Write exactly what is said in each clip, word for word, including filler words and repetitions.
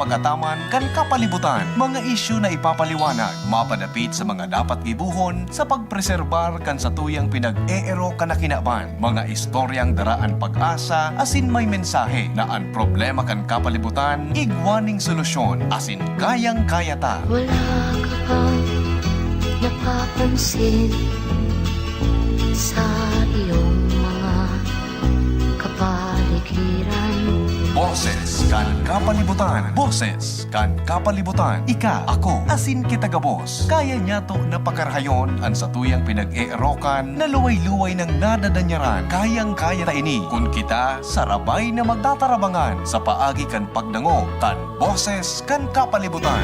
pagataman kan kapalibutan, mga isyu na ipapaliwanag, mapadapit sa mga dapat gibohon sa pagpreserbar kan satuyang pinag-eerok kan kinaban, mga istoryang daraan pag-asa asin may mensahe na an problema kan kapalibutan igwa ning solusyon asin kayang-kaya ta. Wala ka bang napapansin sa iyong mga kapaligiran? Boses kan kapalibutan. Boses kan kapalibutan. Ika, ako, asin kita gabos. Kaya niyato na pakarahayon an satuyang pinag-eerokan na luway-luway nang nadadanyaran. Kayang-kaya ta ini kun kita sarabay na magtatarabangan sa paagi kan pagdangog kan Boses kan kapalibutan.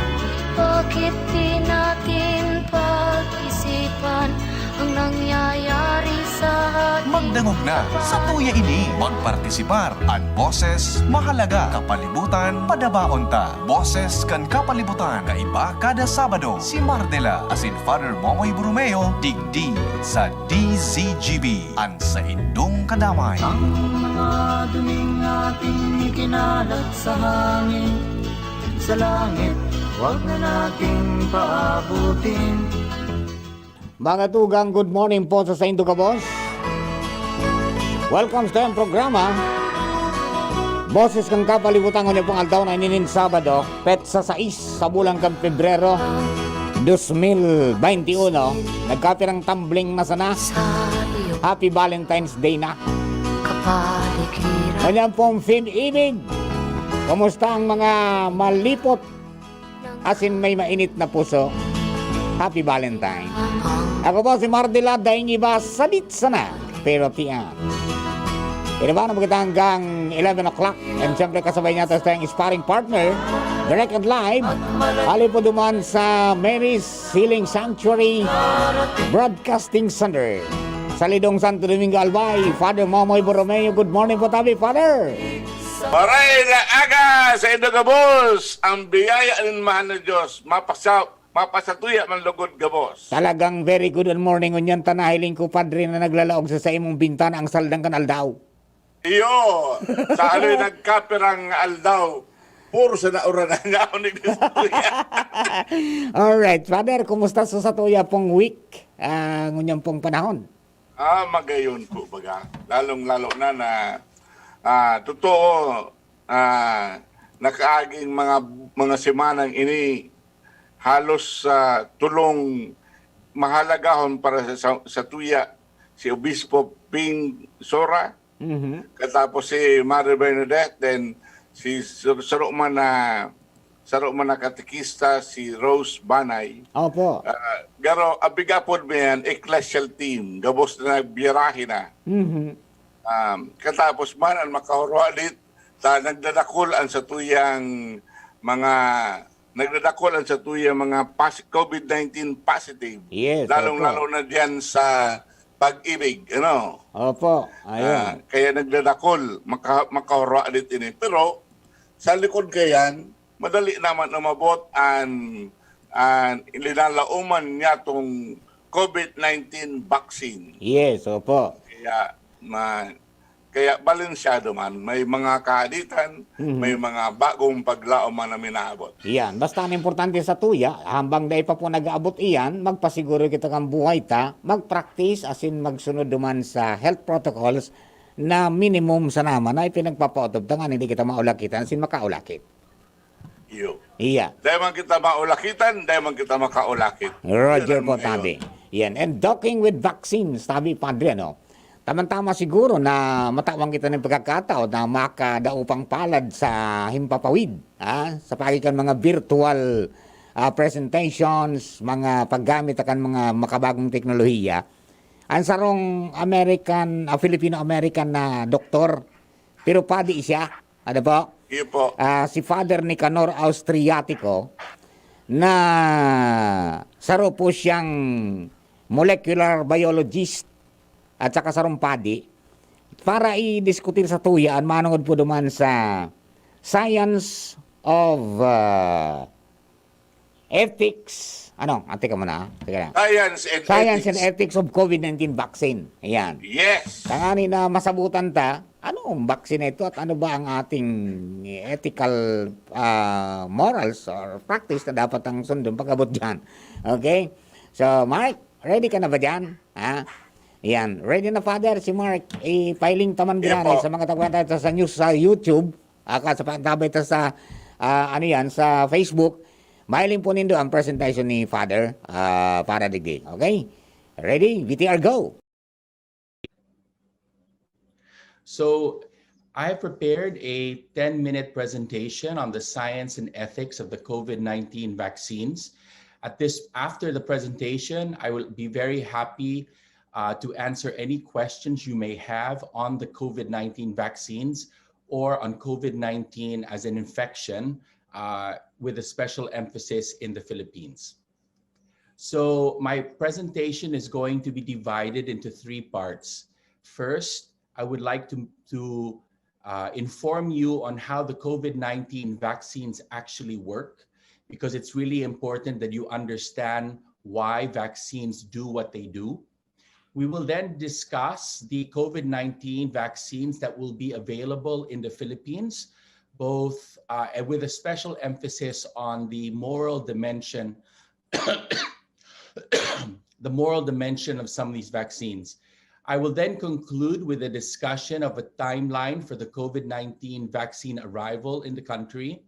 Bakit di natin pag-isipan ang nangyayari sa ating Magdangog na, satuya ini. Magpartisipar. An boses, mahalaga. Kapalibutan, padabaon ta. Boses kan kapalibutan. Kaiba kada Sabado. Si Mardela asin Father Momoy Borromeo, digdi sa D Z G B. An saindong kadamay. Ang mga duming ating ikinalat sa hangin, sa langit, wag na nating paabutin. Mga tugang, good morning po sa saindo gabos. Welcome sa tayong programa, Boses kan Kapalibutan, ngunyan pong aldaw na ini nin Sabado, petsa sais sa bulan kan Pebrero, dos mil baynte uno. Nagkapirang tumbling na sana. Happy Valentine's Day na. Kapaligiran. Ngunyan pong Fib Ibig. Kumusta ang mga malipot asin may mainit na puso? Happy Valentine. Ako po si Mardila, daing iba, sadit sana. Pero tiyan. Pinabahan mo kita hanggang eleven o'clock. And siyempre, kasabay niya tayo sa tayong sparring partner, direct and live, hali po duman sa Mary's Healing Sanctuary Broadcasting Center. Sa Lidong, Santo Domingo, Albay, Father Momoy Borromeo. Good morning po tabi, Father. Maray na aga sa indo gabos. Ang biyaya nin mahal na Diyos, mapasa-, mapasatuya man lugod gabos. Talagang very good morning. Ngunyan ta nahiling ko, Padre, na naglalaog sa saimong bintana ang saldang kan aldaw. Iyo, sa haloy nagkapirang aldaw, puro sa nauran na niya ako nagdiskuya. Alright, Father, kumusta sa satuya pong week, ah, ngunyan pong panahon? Ah, magayon po, baga. Lalong-lalo na na, ah, totoo, ah, nakaaging mga, mga semanang ini, halos, ah, tulong mahalagahon para sa, sa, satuya, si Obispo Ping Sora, Mhm. katapos si Mother Bernadette, then si sar-, saro man na, saro man na katekista, si Rose Banay. Opo. Ah, garo, abiga pod mi yan, ecclesial team, gabos na nagbiyarahe na. Mhm. Um, katapos man, ang makahurwalit, ta nagdadakol ang satuyang mga, nagdadakol ang satuyang mga pos-, covid nineteen positive. Yes, Lalong-lalo opo. na diyan sa Pag-ibig, ano? Opo, ayun. Ah, kaya nagdadakol, maka-, makahurwalit ini. Pero, sa likod kayan, madali naman umabot an, an linalaoman niyatong covid nineteen vaccine. Yes, opo. Kaya, ma-, kaya balansyado man, may mga kahaditan, Mhm. may mga bagong paglaom man na minaabot. Iyan. Basta ang importante satuya, hambang dai pa po nag-aabot iyan, magpasiguro kita kan buhay ta, mag-practice, asin magsunod duman sa health protocols na minimum sana man na ipinagpapaotob ta, nganing di kita maulakitan asin makaulakit. Iyo. Iya. Dai man kita maulakitan, dai man kita makaulakit. Roger Yan ang po, ngayon. tabi. Yan. And talking with vaccines, tabi, Padre, ano? Tamang-tama siguro na matawan kita nin pagkakataon na makadaopang palad sa himpapawid, ah, sa paagi kan mga virtual, ah, presentations, mga paggamit kan mga makabagong teknolohiya. Ang sarong American, ah, Filipino-American na doktor, pero padi siya. Ano po? Iyo po. Ah, si Father Nicanor Austriatico, na saro po siyang molecular biologist at saka sarong padi, para idiskutir satuya an manongod po duman sa science of, ah, ethics. Ano? Ah, teka muna, ah. Teka lang. Science and Science and ethics. ethics of covid nineteen vaccine. Ayan. Yes. Tangani na masabutan ta, ano ang vaccine na ito at ano ba ang ating ethical, ah, morals or practice na dapat ang sundon pag-abot diyan. Okay? So, Mark, ready ka na ba diyan? Ha? Yan. Ready na, Father, si Mark. Ipahiling ta man giraray sa mga taga-, sa news sa YouTube. Aka sa pantabay ta sa, ah, ano yan, sa Facebook. Mahiling po nindo ang presentation ni Father, ah, para digdi. Okay? Ready? V T R, go! So I have prepared a ten-minute presentation on the science and ethics of the COVID nineteen vaccines. At this, after the presentation, I will be very happy uh, to answer any questions you may have on the COVID nineteen vaccines or on COVID nineteen as an infection, uh, with a special emphasis in the Philippines. So my presentation is going to be divided into three parts. First, I would like to, to uh, inform you on how the COVID nineteen vaccines actually work, because it's really important that you understand why vaccines do what they do. We will then discuss the COVID nineteen vaccines that will be available in the Philippines, both uh, with a special emphasis on the moral dimension the moral dimension of some of these vaccines. I will then conclude with a discussion of a timeline for the COVID nineteen vaccine arrival in the country.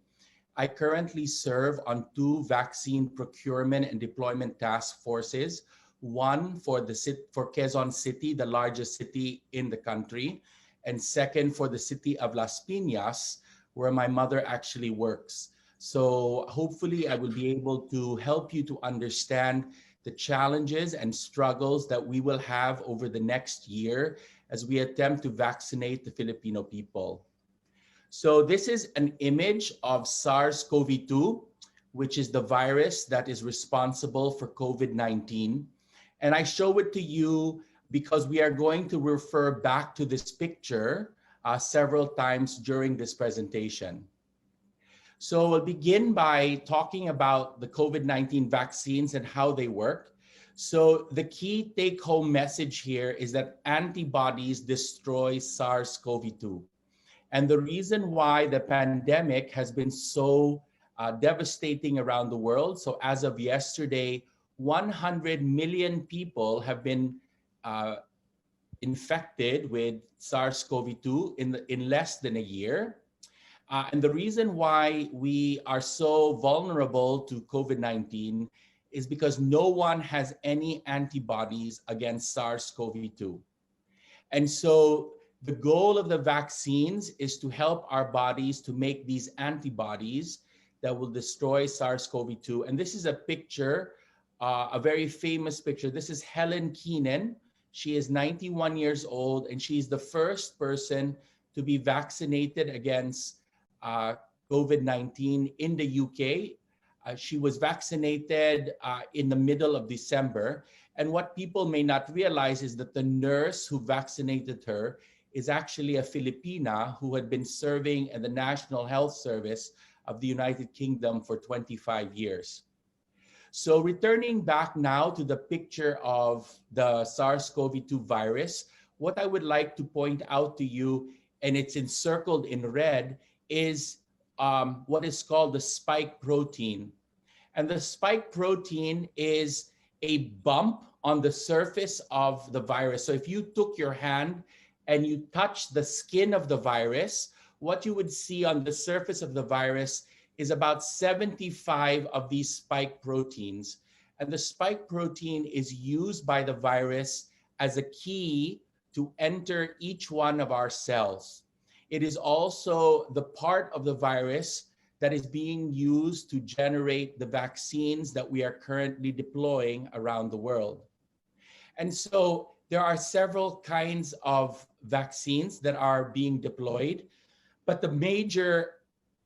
I currently serve on two vaccine procurement and deployment task forces, one for the cit- for Quezon City, the largest city in the country, and second for the city of Las Piñas, where my mother actually works. So hopefully I will be able to help you to understand the challenges and struggles that we will have over the next year as we attempt to vaccinate the Filipino people. So this is an image of SARS-CoV two, which is the virus that is responsible for COVID nineteen. And I show it to you because we are going to refer back to this picture uh, several times during this presentation. So we'll begin by talking about the COVID nineteen vaccines and how they work. So the key take-home message here is that antibodies destroy SARS-CoV two. And the reason why the pandemic has been so uh, devastating around the world, so as of yesterday, one hundred million people have been uh, infected with SARS-CoV two in, the, in less than a year. Uh, and the reason why we are so vulnerable to COVID nineteen is because no one has any antibodies against SARS-CoV two. And so the goal of the vaccines is to help our bodies to make these antibodies that will destroy SARS-CoV two. And this is a picture, uh, a very famous picture. This is Helen Keenan. She is ninety-one years old, and she is the first person to be vaccinated against uh, COVID nineteen in the U K. Uh, she was vaccinated uh, in the middle of December. And what people may not realize is that the nurse who vaccinated her is actually a Filipina who had been serving in the National Health Service of the United Kingdom for twenty-five years. So returning back now to the picture of the SARS-CoV two virus, what I would like to point out to you, and it's encircled in red, is um, what is called the spike protein. And the spike protein is a bump on the surface of the virus. So if you took your hand and you touch the skin of the virus, what you would see on the surface of the virus is about seventy-five of these spike proteins. And the spike protein is used by the virus as a key to enter each one of our cells. It is also the part of the virus that is being used to generate the vaccines that we are currently deploying around the world. And so there are several kinds of vaccines that are being deployed, but the major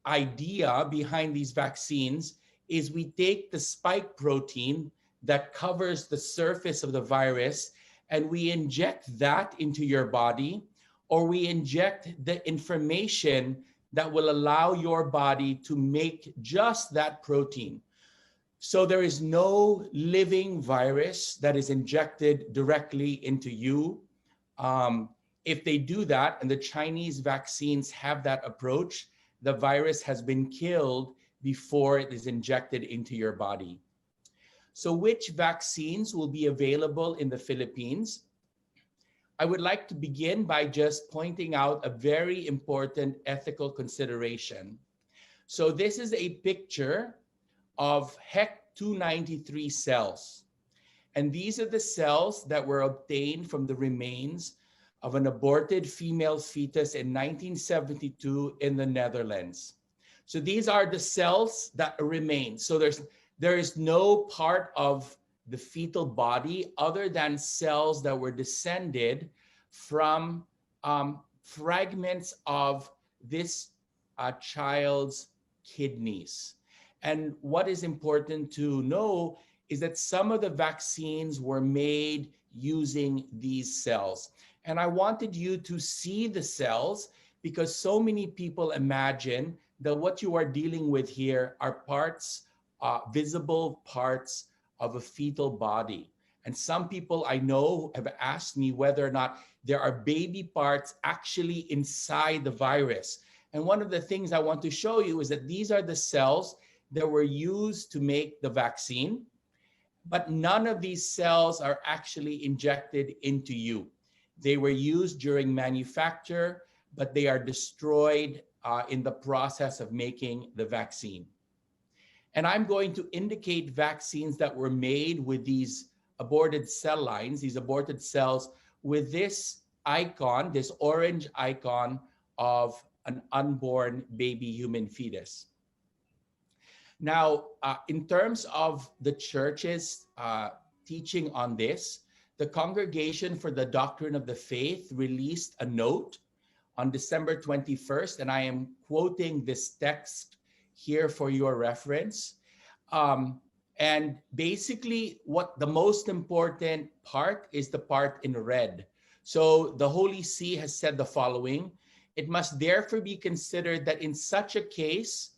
idea behind these vaccines is we take the spike protein that covers the surface of the virus and we inject that into your body, or we inject the information that will allow your body to make just that protein. So there is no living virus that is injected directly into you. Um, If they do that, and the Chinese vaccines have that approach, the virus has been killed before it is injected into your body. So which vaccines will be available in the Philippines? I would like to begin by just pointing out a very important ethical consideration. So this is a picture of HEC two ninety-three cells. And these are the cells that were obtained from the remains of an aborted female fetus in nineteen seventy-two in the Netherlands. So these are the cells that remain. So there's there is no part of the fetal body other than cells that were descended from um, fragments of this uh, child's kidneys. And what is important to know is that some of the vaccines were made using these cells. And I wanted you to see the cells because so many people imagine that what you are dealing with here are parts, uh, visible parts of a fetal body. And some people I know have asked me whether or not there are baby parts actually inside the virus. And one of the things I want to show you is that these are the cells that were used to make the vaccine, but none of these cells are actually injected into you. They were used during manufacture, but they are destroyed uh, in the process of making the vaccine. And I'm going to indicate vaccines that were made with these aborted cell lines, these aborted cells, with this icon, this orange icon of an unborn baby human fetus. Now, uh, in terms of the church's uh, teaching on this, the Congregation for the Doctrine of the Faith released a note on December twenty-first, and I am quoting this text here for your reference. Um, and basically, what the most important part is the part in red. So the Holy See has said the following: "It must therefore be considered that in such a case,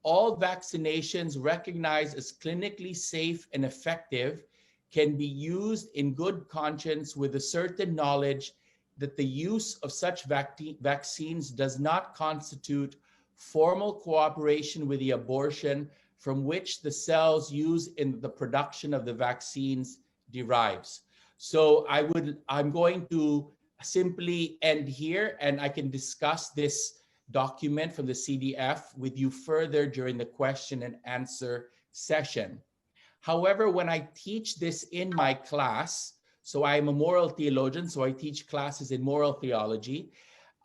all vaccinations recognized as clinically safe and effective can be used in good conscience with a certain knowledge that the use of such vac- vaccines does not constitute formal cooperation with the abortion from which the cells used in the production of the vaccines derives." So I would, I'm going to simply end here, and I can discuss this document from the C D F with you further during the question and answer session. However, when I teach this in my class, so I am a moral theologian, so I teach classes in moral theology.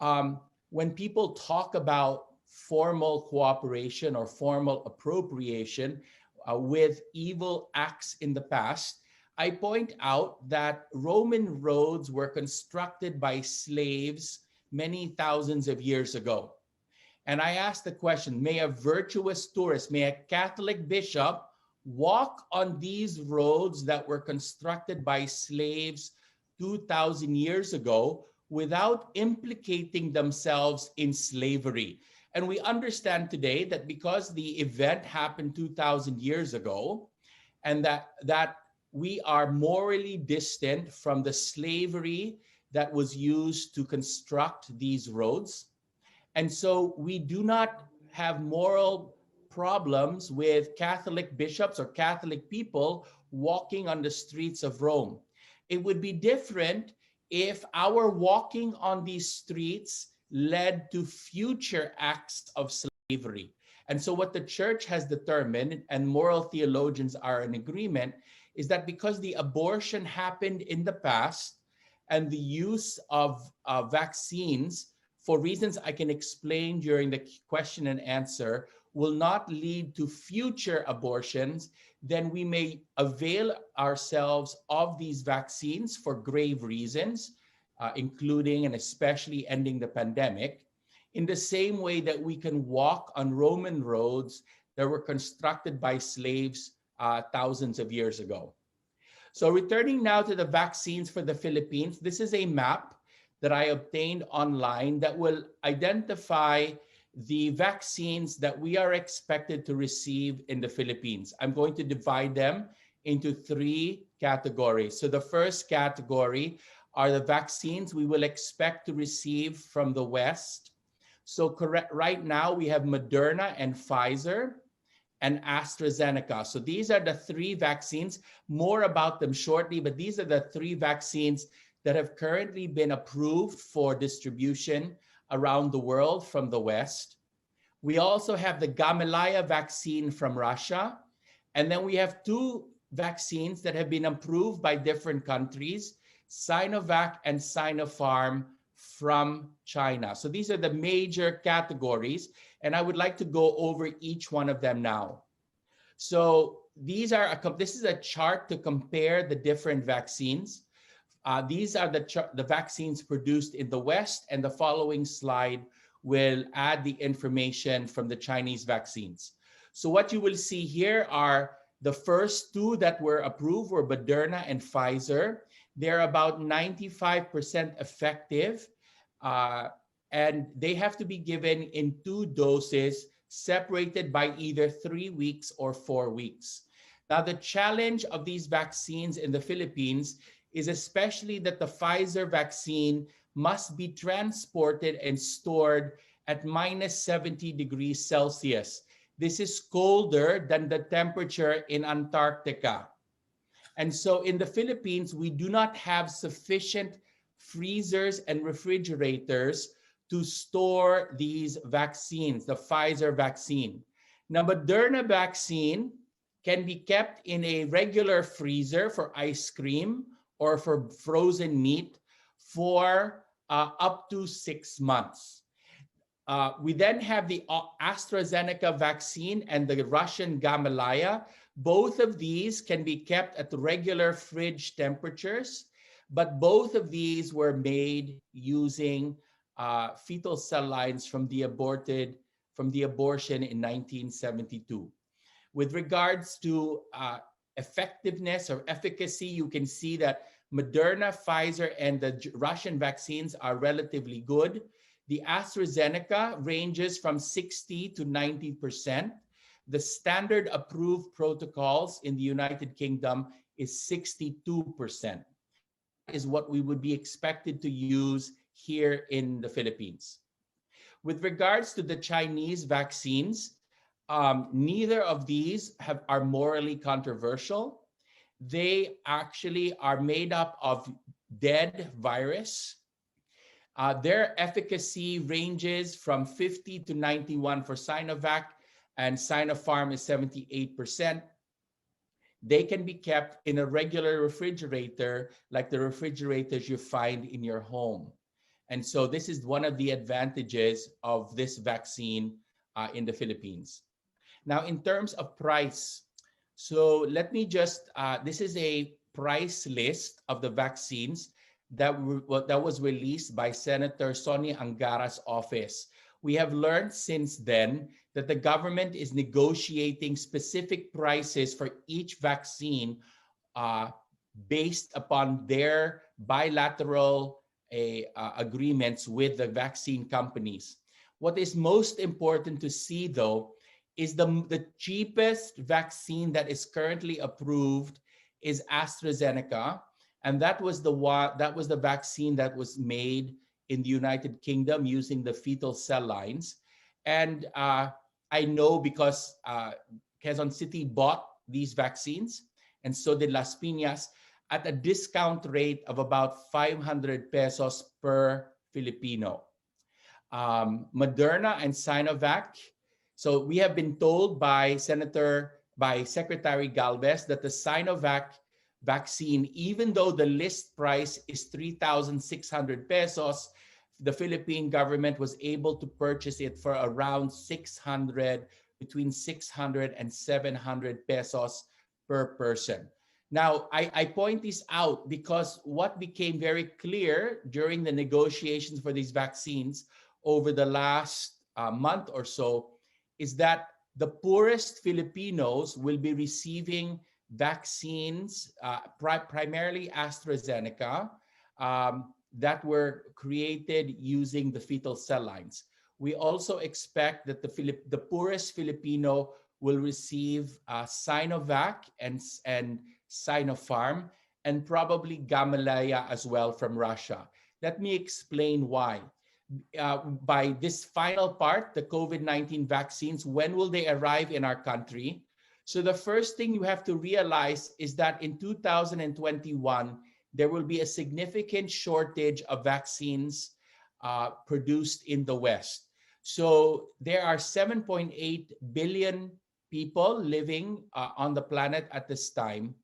Um, when people talk about formal cooperation or formal appropriation uh, with evil acts in the past, I point out that Roman roads were constructed by slaves many thousands of years ago. And I ask the question, may a virtuous tourist, may a Catholic bishop walk on these roads that were constructed by slaves two thousand years ago without implicating themselves in slavery? And we understand today that because the event happened two thousand years ago, and that, that we are morally distant from the slavery that was used to construct these roads. And so we do not have moral problems with Catholic bishops or Catholic people walking on the streets of Rome. It would be different if our walking on these streets led to future acts of slavery. And so what the church has determined, and moral theologians are in agreement, is that because the abortion happened in the past and the use of uh, vaccines, for reasons I can explain during the question and answer, will not lead to future abortions, then we may avail ourselves of these vaccines for grave reasons, uh, including and especially ending the pandemic, in the same way that we can walk on Roman roads that were constructed by slaves uh, thousands of years ago. So returning now to the vaccines for the Philippines, this is a map that I obtained online that will identify the vaccines that we are expected to receive in the Philippines. I'm going to divide them into three categories. So the first category are the vaccines we will expect to receive from the West. So correct, right now we have Moderna and Pfizer and AstraZeneca. So these are the three vaccines. More about them shortly, but these are the three vaccines that have currently been approved for distribution around the world from the West. We also have the Gamaleya vaccine from Russia. And then we have two vaccines that have been approved by different countries, Sinovac and Sinopharm from China. So these are the major categories, and I would like to go over each one of them now. So these are a, com- this is a chart to compare the different vaccines. Uh, these are the, ch- the vaccines produced in the West, and the following slide will add the information from the Chinese vaccines. So what you will see here are the first two that were approved were Moderna and Pfizer. They're about ninety-five percent effective, uh, and they have to be given in two doses separated by either three weeks or four weeks. Now, the challenge of these vaccines in the Philippines is especially that the Pfizer vaccine must be transported and stored at minus seventy degrees Celsius. This is colder than the temperature in Antarctica. And so in the Philippines, we do not have sufficient freezers and refrigerators to store these vaccines, the Pfizer vaccine. Now, Moderna vaccine can be kept in a regular freezer for ice cream or for frozen meat for uh, up to six months. Uh, we then have the uh, AstraZeneca vaccine and the Russian Gamaleya. Both of these can be kept at regular fridge temperatures, but both of these were made using uh, fetal cell lines from the aborted from the abortion in nineteen seventy-two. With regards to uh, effectiveness or efficacy, you can see that Moderna, Pfizer, and the Russian vaccines are relatively good. The AstraZeneca ranges from sixty to ninety percent. The standard approved protocols in the United Kingdom is sixty-two percent. Is what we would be expected to use here in the Philippines. With regards to the Chinese vaccines, um, neither of these have, are morally controversial. They actually are made up of dead virus. Uh, their efficacy ranges from fifty to ninety-one for Sinovac, and Sinopharm is seventy-eight percent. They can be kept in a regular refrigerator, like the refrigerators you find in your home. And so this is one of the advantages of this vaccine uh, in the Philippines. Now, in terms of price, so let me just, uh, this is a price list of the vaccines that, w- that was released by Senator Sonny Angara's office. We have learned since then that the government is negotiating specific prices for each vaccine uh, based upon their bilateral a, uh, agreements with the vaccine companies. What is most important to see, though, is the, the cheapest vaccine that is currently approved is AstraZeneca, and that was the one that was the vaccine that was made in the United Kingdom using the fetal cell lines. And uh, I know because uh, Quezon City bought these vaccines, and so did Las Piñas, at a discount rate of about five hundred pesos per Filipino. Um, Moderna and Sinovac. So we have been told by Senator, by Secretary Galvez that the Sinovac vaccine, even though the list price is three thousand six hundred pesos, the Philippine government was able to purchase it for around six hundred, between six hundred and seven hundred pesos per person. Now, I, I point this out because what became very clear during the negotiations for these vaccines over the last uh, month or so is that the poorest Filipinos will be receiving vaccines, uh, pri- primarily AstraZeneca, um, that were created using the fetal cell lines. We also expect that the, Filip- the poorest Filipino will receive uh, Sinovac and, and Sinopharm, and probably Gamaleya as well from Russia. Let me explain why. Uh, by this final part, the COVID nineteen vaccines, when will they arrive in our country? So the first thing you have to realize is that in two thousand twenty-one, there will be a significant shortage of vaccines uh, produced in the West. So there are seven point eight billion people living uh, on the planet at this time.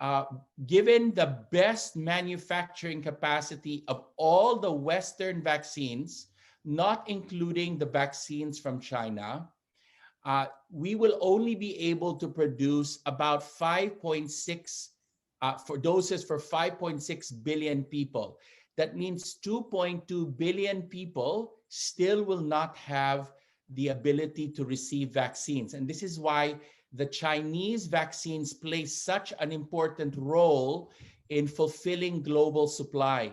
Uh, given the best manufacturing capacity of all the Western vaccines, not including the vaccines from China, uh, we will only be able to produce about five point six uh, for doses for five point six billion people. That means two point two billion people still will not have the ability to receive vaccines. And this is why the Chinese vaccines play such an important role in fulfilling global supply.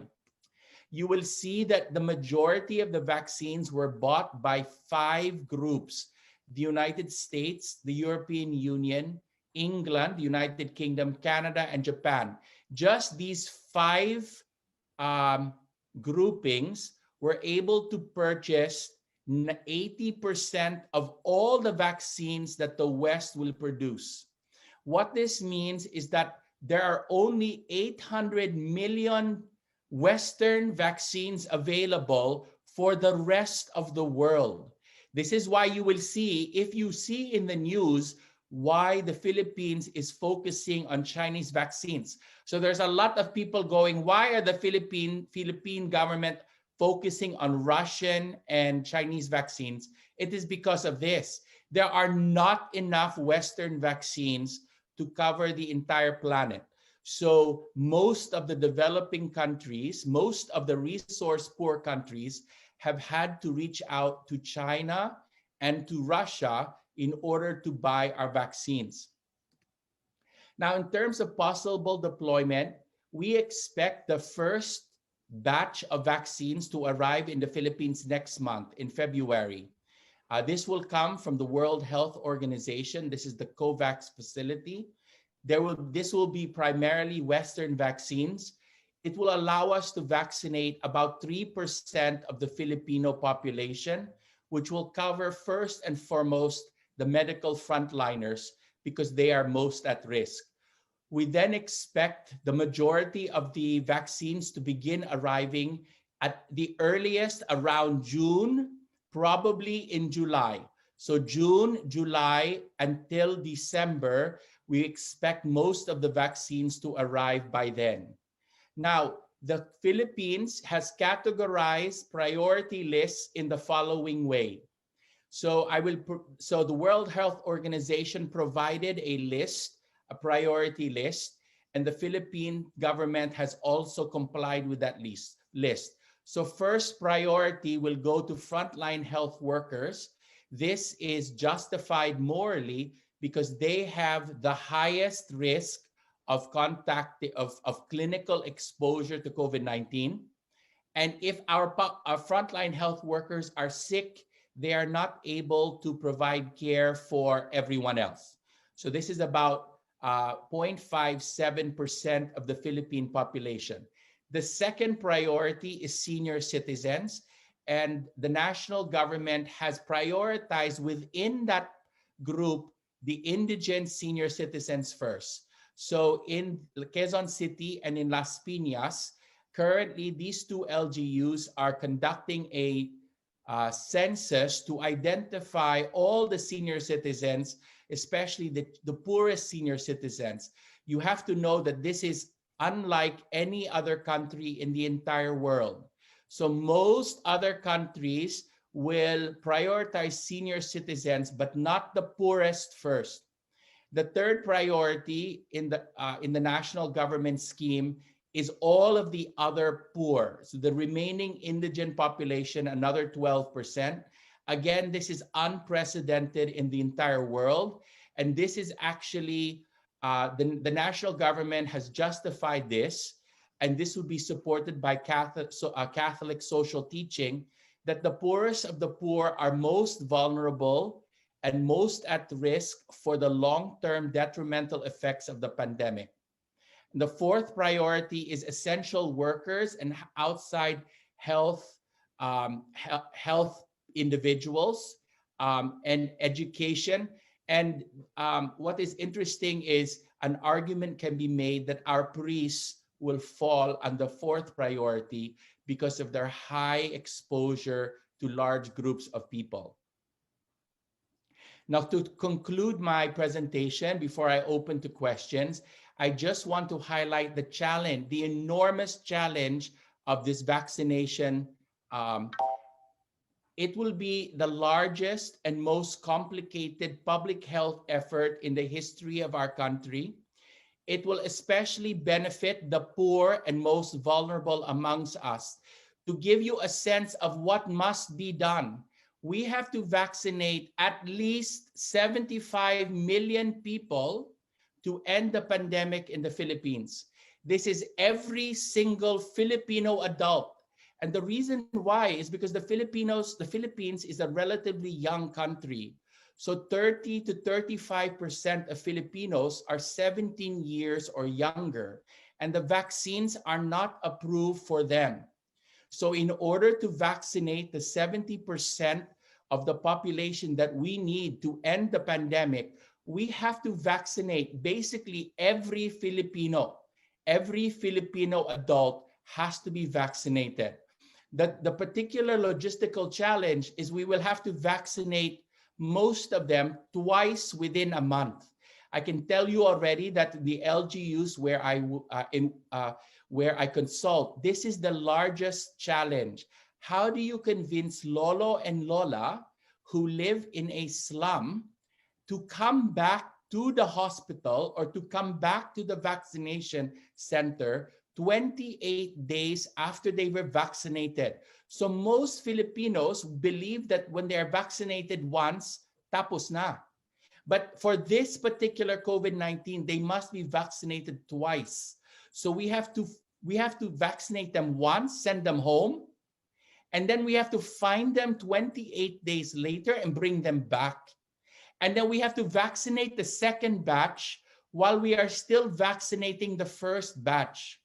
You will see that the majority of the vaccines were bought by five groups: the United States, the European Union, England, the United Kingdom, Canada, and Japan. Just these five um, groupings were able to purchase eighty percent of all the vaccines that the West will produce. What this means is that there are only eight hundred million Western vaccines available for the rest of the world. This is why you will see, if you see in the news, why the Philippines is focusing on Chinese vaccines. So there's a lot of people going, "Why are the Philippine Philippine government focusing on Russian and Chinese vaccines?" It is because of this. There are not enough Western vaccines to cover the entire planet. So most of the developing countries, most of the resource poor countries have had to reach out to China and to Russia in order to buy our vaccines. Now, in terms of possible deployment, we expect the first batch of vaccines to arrive in the Philippines next month in February. Uh, this will come from the World Health Organization. This is the COVAX facility. There will this will be primarily Western vaccines. It will allow us to vaccinate about three percent of the Filipino population, which will cover first and foremost the medical frontliners because they are most at risk. We then expect the majority of the vaccines to begin arriving at the earliest around June, probably in July. So June, July, until December, we expect most of the vaccines to arrive by then. Now, the Philippines has categorized priority lists in the following way. So I will. So the World Health Organization provided a list, a priority list, and the Philippine government has also complied with that list. List. So first priority will go to frontline health workers. This is justified morally because they have the highest risk of contact of, of clinical exposure to COVID nineteen. And if our, our frontline health workers are sick, they are not able to provide care for everyone else. So this is about uh, zero point five seven percent of the Philippine population. The second priority is senior citizens, and the national government has prioritized within that group the indigent senior citizens first. So in Quezon City and in Las Piñas, currently these two L G Us are conducting a uh, census to identify all the senior citizens, especially the, the poorest senior citizens. You have to know that this is unlike any other country in the entire world. So most other countries will prioritize senior citizens, but not the poorest first. The third priority in the uh, in the national government scheme is all of the other poor. So the remaining indigent population, another twelve percent. Again, this is unprecedented in the entire world. And this is actually, uh, the, the national government has justified this, and this would be supported by Catholic, so, uh, Catholic social teaching, that the poorest of the poor are most vulnerable and most at risk for the long-term detrimental effects of the pandemic. The fourth priority is essential workers and outside health, um, he- health individuals, um, and education. And, um, what is interesting is an argument can be made that our priests will fall on the fourth priority because of their high exposure to large groups of people. Now, to conclude my presentation, before I open to questions, I just want to highlight the challenge, the enormous challenge of this vaccination. Um, it will be the largest and most complicated public health effort in the history of our country. It will especially benefit the poor and most vulnerable amongst us. To give you a sense of what must be done, we have to vaccinate at least seventy-five million people to end the pandemic in the Philippines. This is every single Filipino adult. And the reason why is because the Filipinos, the Philippines is a relatively young country. So thirty to thirty-five percent of Filipinos are seventeen years or younger, and the vaccines are not approved for them. So in order to vaccinate the seventy percent of the population that we need to end the pandemic, we have to vaccinate basically every Filipino. Every Filipino adult has to be vaccinated. The, the particular logistical challenge is we will have to vaccinate most of them twice within a month. I can tell you already that the L G Us where I w- uh, in uh, where I consult, this is the largest challenge. How do you convince lolo and lola who live in a slum to come back to the hospital or to come back to the vaccination center twenty-eight days after they were vaccinated? So most Filipinos believe that when they are vaccinated once, tapos na. But for this particular COVID nineteen, they must be vaccinated twice. So we have to we have to vaccinate them once, send them home, and then we have to find them twenty-eight days later and bring them back. And then we have to vaccinate the second batch while we are still vaccinating the first batch.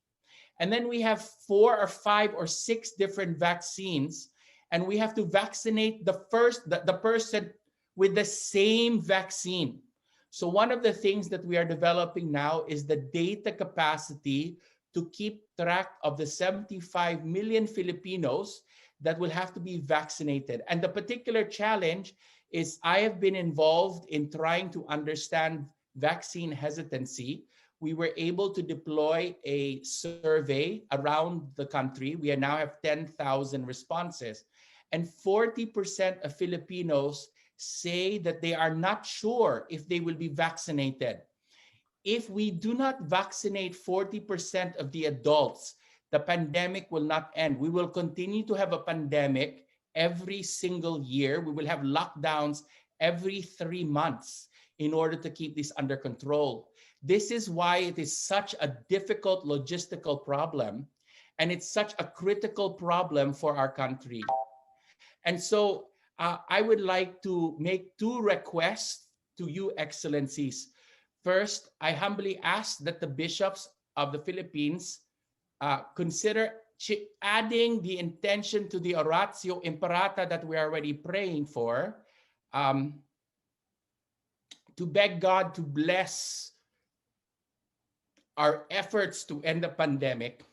And then we have four or five or six different vaccines, and we have to vaccinate the first the, the person with the same vaccine. So one of the things that we are developing now is the data capacity to keep track of the seventy-five million Filipinos that will have to be vaccinated. And the particular challenge is I have been involved in trying to understand vaccine hesitancy. We were able to deploy a survey around the country. We now have ten thousand responses. And forty percent of Filipinos say that they are not sure if they will be vaccinated. If we do not vaccinate forty percent of the adults, the pandemic will not end. We will continue to have a pandemic every single year. We will have lockdowns every three months in order to keep this under control. This is why it is such a difficult logistical problem, and it's such a critical problem for our country. And so, uh, I would like to make two requests to you, Excellencies. First, I humbly ask that the bishops of the Philippines, uh, consider ch- adding the intention to the Oratio Imperata that we are already praying for, um, to beg God to bless our efforts to end the pandemic.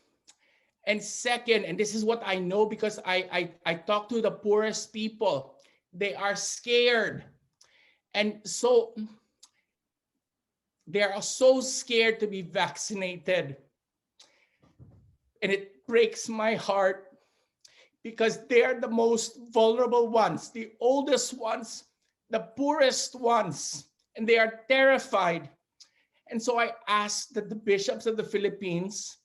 And second, and this is what I know because I, I, I talk to the poorest people, they are scared. And so they are so scared to be vaccinated. And it breaks my heart because they are the most vulnerable ones, the oldest ones, the poorest ones, and they are terrified. And so I ask that the bishops of the Philippines,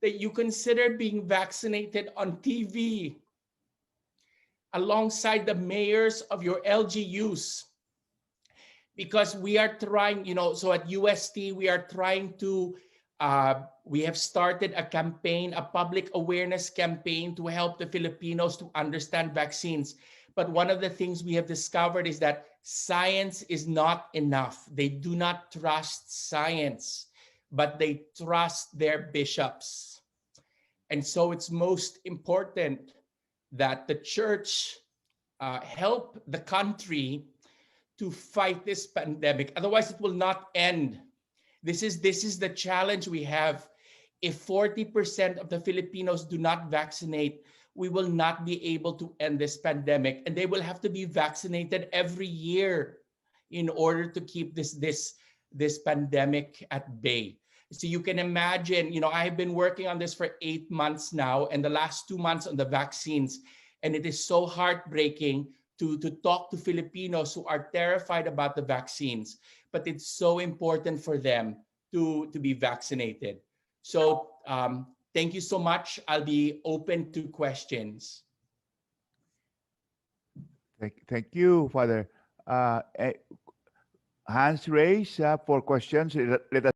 that you consider being vaccinated on T V alongside the mayors of your L G Us, because we are trying, you know, so at U S T, we are trying to, uh, we have started a campaign, a public awareness campaign to help the Filipinos to understand vaccines. But one of the things we have discovered is that science is not enough. They do not trust science. but they trust their bishops. And so it's most important that the church, uh, help the country to fight this pandemic. Otherwise, it will not end. This is, this is the challenge we have. If forty percent of the Filipinos do not vaccinate, we will not be able to end this pandemic, and they will have to be vaccinated every year in order to keep this, this, this pandemic at bay. So you can imagine, you know, I've been working on this for eight months now, and the last two months on the vaccines, and it is so heartbreaking to, to talk to Filipinos who are terrified about the vaccines, but it's so important for them to, to be vaccinated. So, um, thank you so much. I'll be open to questions. Thank, thank you, Father. Uh, eh, hands raised, uh, for questions. Let, let us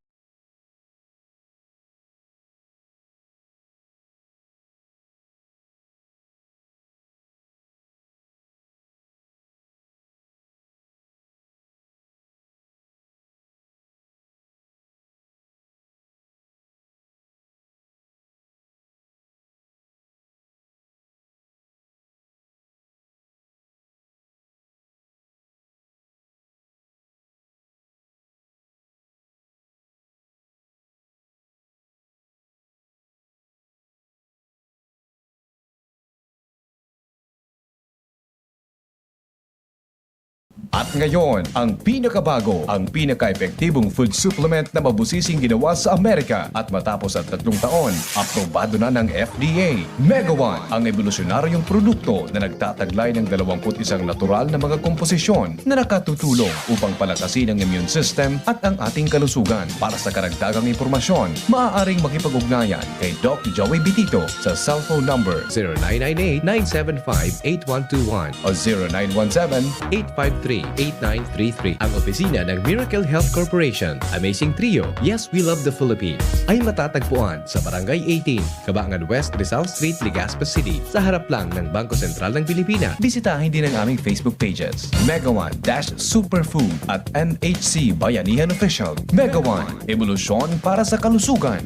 At ngayon, ang pinakabago, ang pinaka-epektibong food supplement na mabusising ginawa sa Amerika at matapos ang tatlong taon, aprobado na ng F D A. Mega One, ang ebolusyonaryong produkto na nagtataglay ng dalawampu't isang natural na mga komposisyon na nakatutulong upang palakasin ang immune system at ang ating kalusugan. Para sa karagdagang impormasyon, maaaring makipag-ugnayan kay Doc Joey Bitito sa cellphone number zero nine nine eight, nine seven five, eight one two one o zero nine one seven, eight five three, eight nine three three. Ang opisina ng Miracle Health Corporation, Amazing Trio, Yes, We Love the Philippines, ay matatagpuan sa Barangay eighteen, Kabangan West, Rizal Street, Legazpi City, sa harap lang ng Bangko Sentral ng Pilipinas. Bisitahin din ang aming Facebook pages, Mega One dash Superfood at N H C Bayanihan Official. Mega One, ebolusyon para sa kalusugan.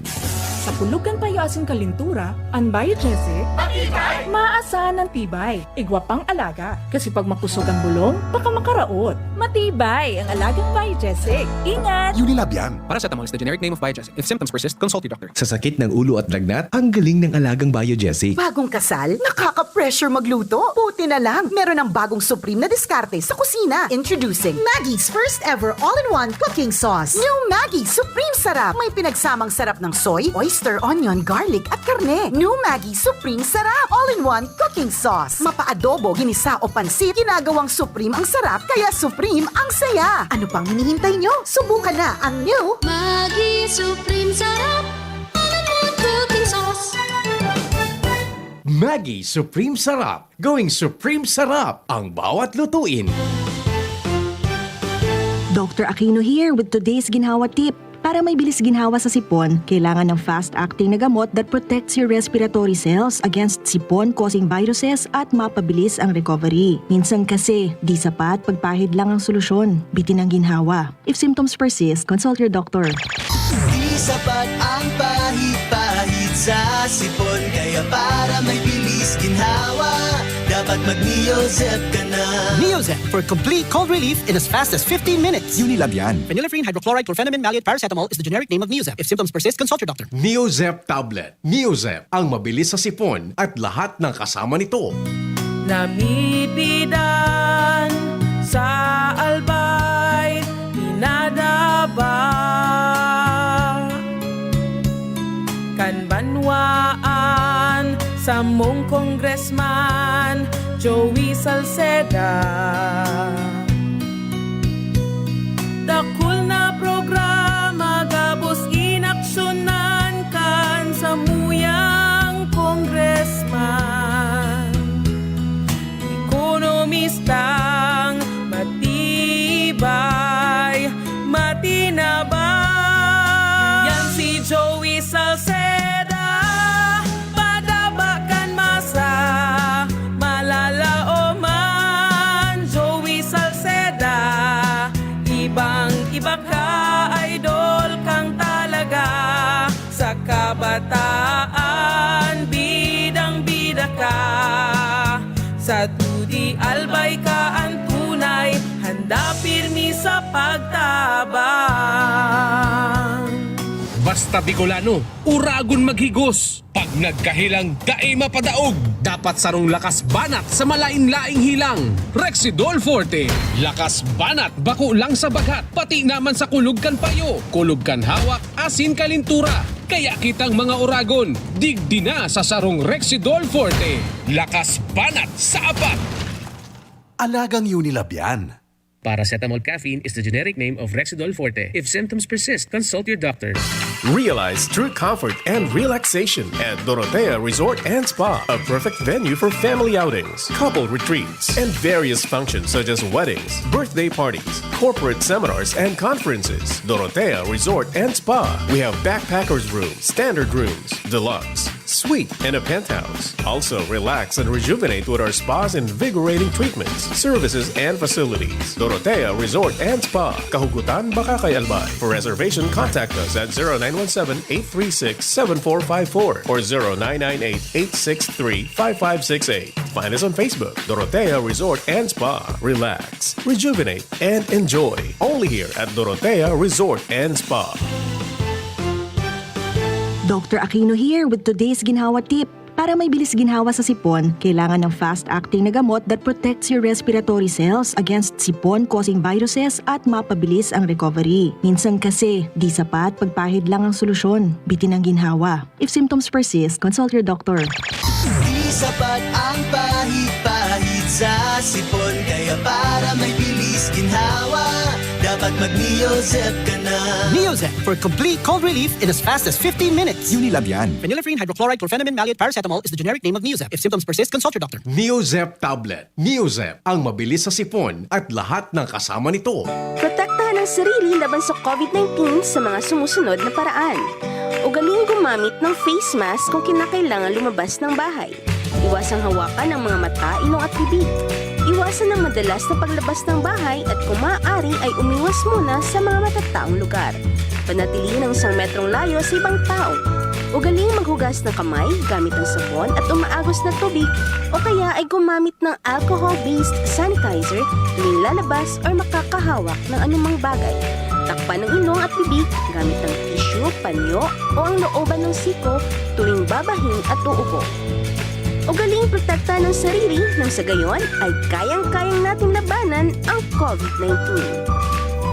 Sa pulog kan payo asin kalintura, an Biogesic, maasahan an tibay. Igwa pang alaga, kasi pag makusog an bulong, baka makaraot. Matibay ang alagang Biogesic. Ingat! Unilab yan. Paracetamol is the generic name of Biogesic. If symptoms persist, consult your doctor. Sa sakit ng ulo at lagnat, ang galing ng alagang Biogesic. Bagong kasal? Nakaka-pressure magluto? Buti na lang, meron ng bagong supreme na diskarte sa kusina. Introducing Maggi's first ever all-in-one cooking sauce. New Maggi Supreme Sarap. May pinagsamang sarap ng soy, oyster, onion, garlic, at karne. New Maggi Supreme Sarap. All-in-one cooking sauce. Mapa-adobo, ginisa o pansit, ginagawang supreme ang sarap, kaya supreme ang saya. Ano pang hinihintay nyo? Subukan na ang new Maggi Supreme Sarap. All-in-one cooking sauce. Maggi Supreme Sarap. Gawing Supreme Sarap ang bawat lutuin. Doctor Aquino here with today's ginhawa tip. Para may bilis ginhawa sa sipon, kailangan ng fast-acting na gamot that protects your respiratory cells against sipon-causing viruses at mapabilis ang recovery. Minsan kasi, di sapat pagpahid lang ang solusyon. Bitin ang ginhawa. If symptoms persist, consult your doctor. Di sapat ang pahid-pahid sa sipon, kaya para may bilis ginhawa, dapat mag-Neozep ka na. Neozep for complete cold relief in as fast as fifteen minutes. Unilab yan. Phenylephrine hydrochloride chlorphenamine maleate paracetamol is the generic name of Neozep. If symptoms persist, consult your doctor. Neozep tablet. Neozep, ang mabilis sa sipon at lahat ng kasama nito. Namipidan sa Albay, pinadaba kan banwaan samong Congressman Joey Salceda. Dakul na programa gabos inaksyonan kan samuyang congressman. Ekonomistang matibay, matinabang. Yan si Joey Salceda, padaba kan masa, malalaoman. Joey Salceda, ibang-iba ka, idol kang talaga. Sa Todi Albay ka an tunay, handa pirmi sa pagtabang. Basta Bicolano, uragon maghigos. Pag nagkahilang, dai mapadaog. Dapat sarong lakas banat sa malain-laing hilang. Rexidol Forte. Lakas banat, bako lang sa baghat, pati naman sa kulog kan payo, kulog kan hawak, asin kalintura. Kaya kitang mga uragon, digdi na sa sarong Rexidol Forte. Lakas banat sa apat! Alagang Unilab yan. Paracetamol caffeine is the generic name of Rexidol Forte. If symptoms persist, consult your doctor. Realize true comfort and relaxation at Dorotea Resort and Spa, a perfect venue for family outings, couple retreats, and various functions such as weddings, birthday parties, corporate seminars, and conferences. Dorotea Resort and Spa. We have backpackers room, standard rooms, deluxe, suite, and a penthouse. Also, relax and rejuvenate with our spa's invigorating treatments, services, and facilities. Dorotea Resort and Spa, Kahugutan, Bacacay, Albay. For reservation, contact us at zero nine one seven, eight three six, seven four five four or zero nine nine eight, eight six three, five five six eight. Find us on Facebook, Dorotea Resort and Spa. Relax, rejuvenate, and enjoy. Only here at Dorotea Resort and Spa. Doctor Aquino here with today's ginhawa tip. Para may bilis ginhawa sa sipon, kailangan ng fast-acting na gamot that protects your respiratory cells against sipon-causing viruses at mapabilis ang recovery. Minsan kasi, di sapat pagpahid lang ang solusyon. Bitin ang ginhawa. If symptoms persist, consult your doctor. Di sapat ang pahid-pahid sa sipon, kaya para may bilis ginhawa, dapat mag-Neozep ka na. Neozep for complete cold relief in as fast as fifteen minutes. Unilab yan. Phenylephrine hydrochloride chlorphenamine maleate paracetamol is the generic name of Neozep. If symptoms persist, consult your doctor. Neozep tablet. Neozep, ang mabilis sa sipon at lahat ng kasama nito. Protektahan ang sarili laban sa COVID nineteen sa mga sumusunod na paraan. Ugaling gumamit ng face mask kung kinakailangan lumabas ng bahay. Iwasang hawakan ang mga mata, ilong at bibig. Iwasan ang madalas na paglabas ng bahay at kung maaari ay umiwas muna sa mga matataong lugar. Panatilihin ang isang metrong layo sa ibang tao. Ugaling maghugas ng kamay gamit ang sabon at umaagos na tubig o kaya ay gumamit ng alcohol-based sanitizer tuwing lalabas or makakahawak ng anumang bagay. Takpan ang ilong at bibig gamit ang tissue, panyo o ang looban ng siko tuwing babahing at uubo. Ugaling protektahan ang sarili nang sa gayon ay kayang-kayang natin labanan ang COVID nineteen.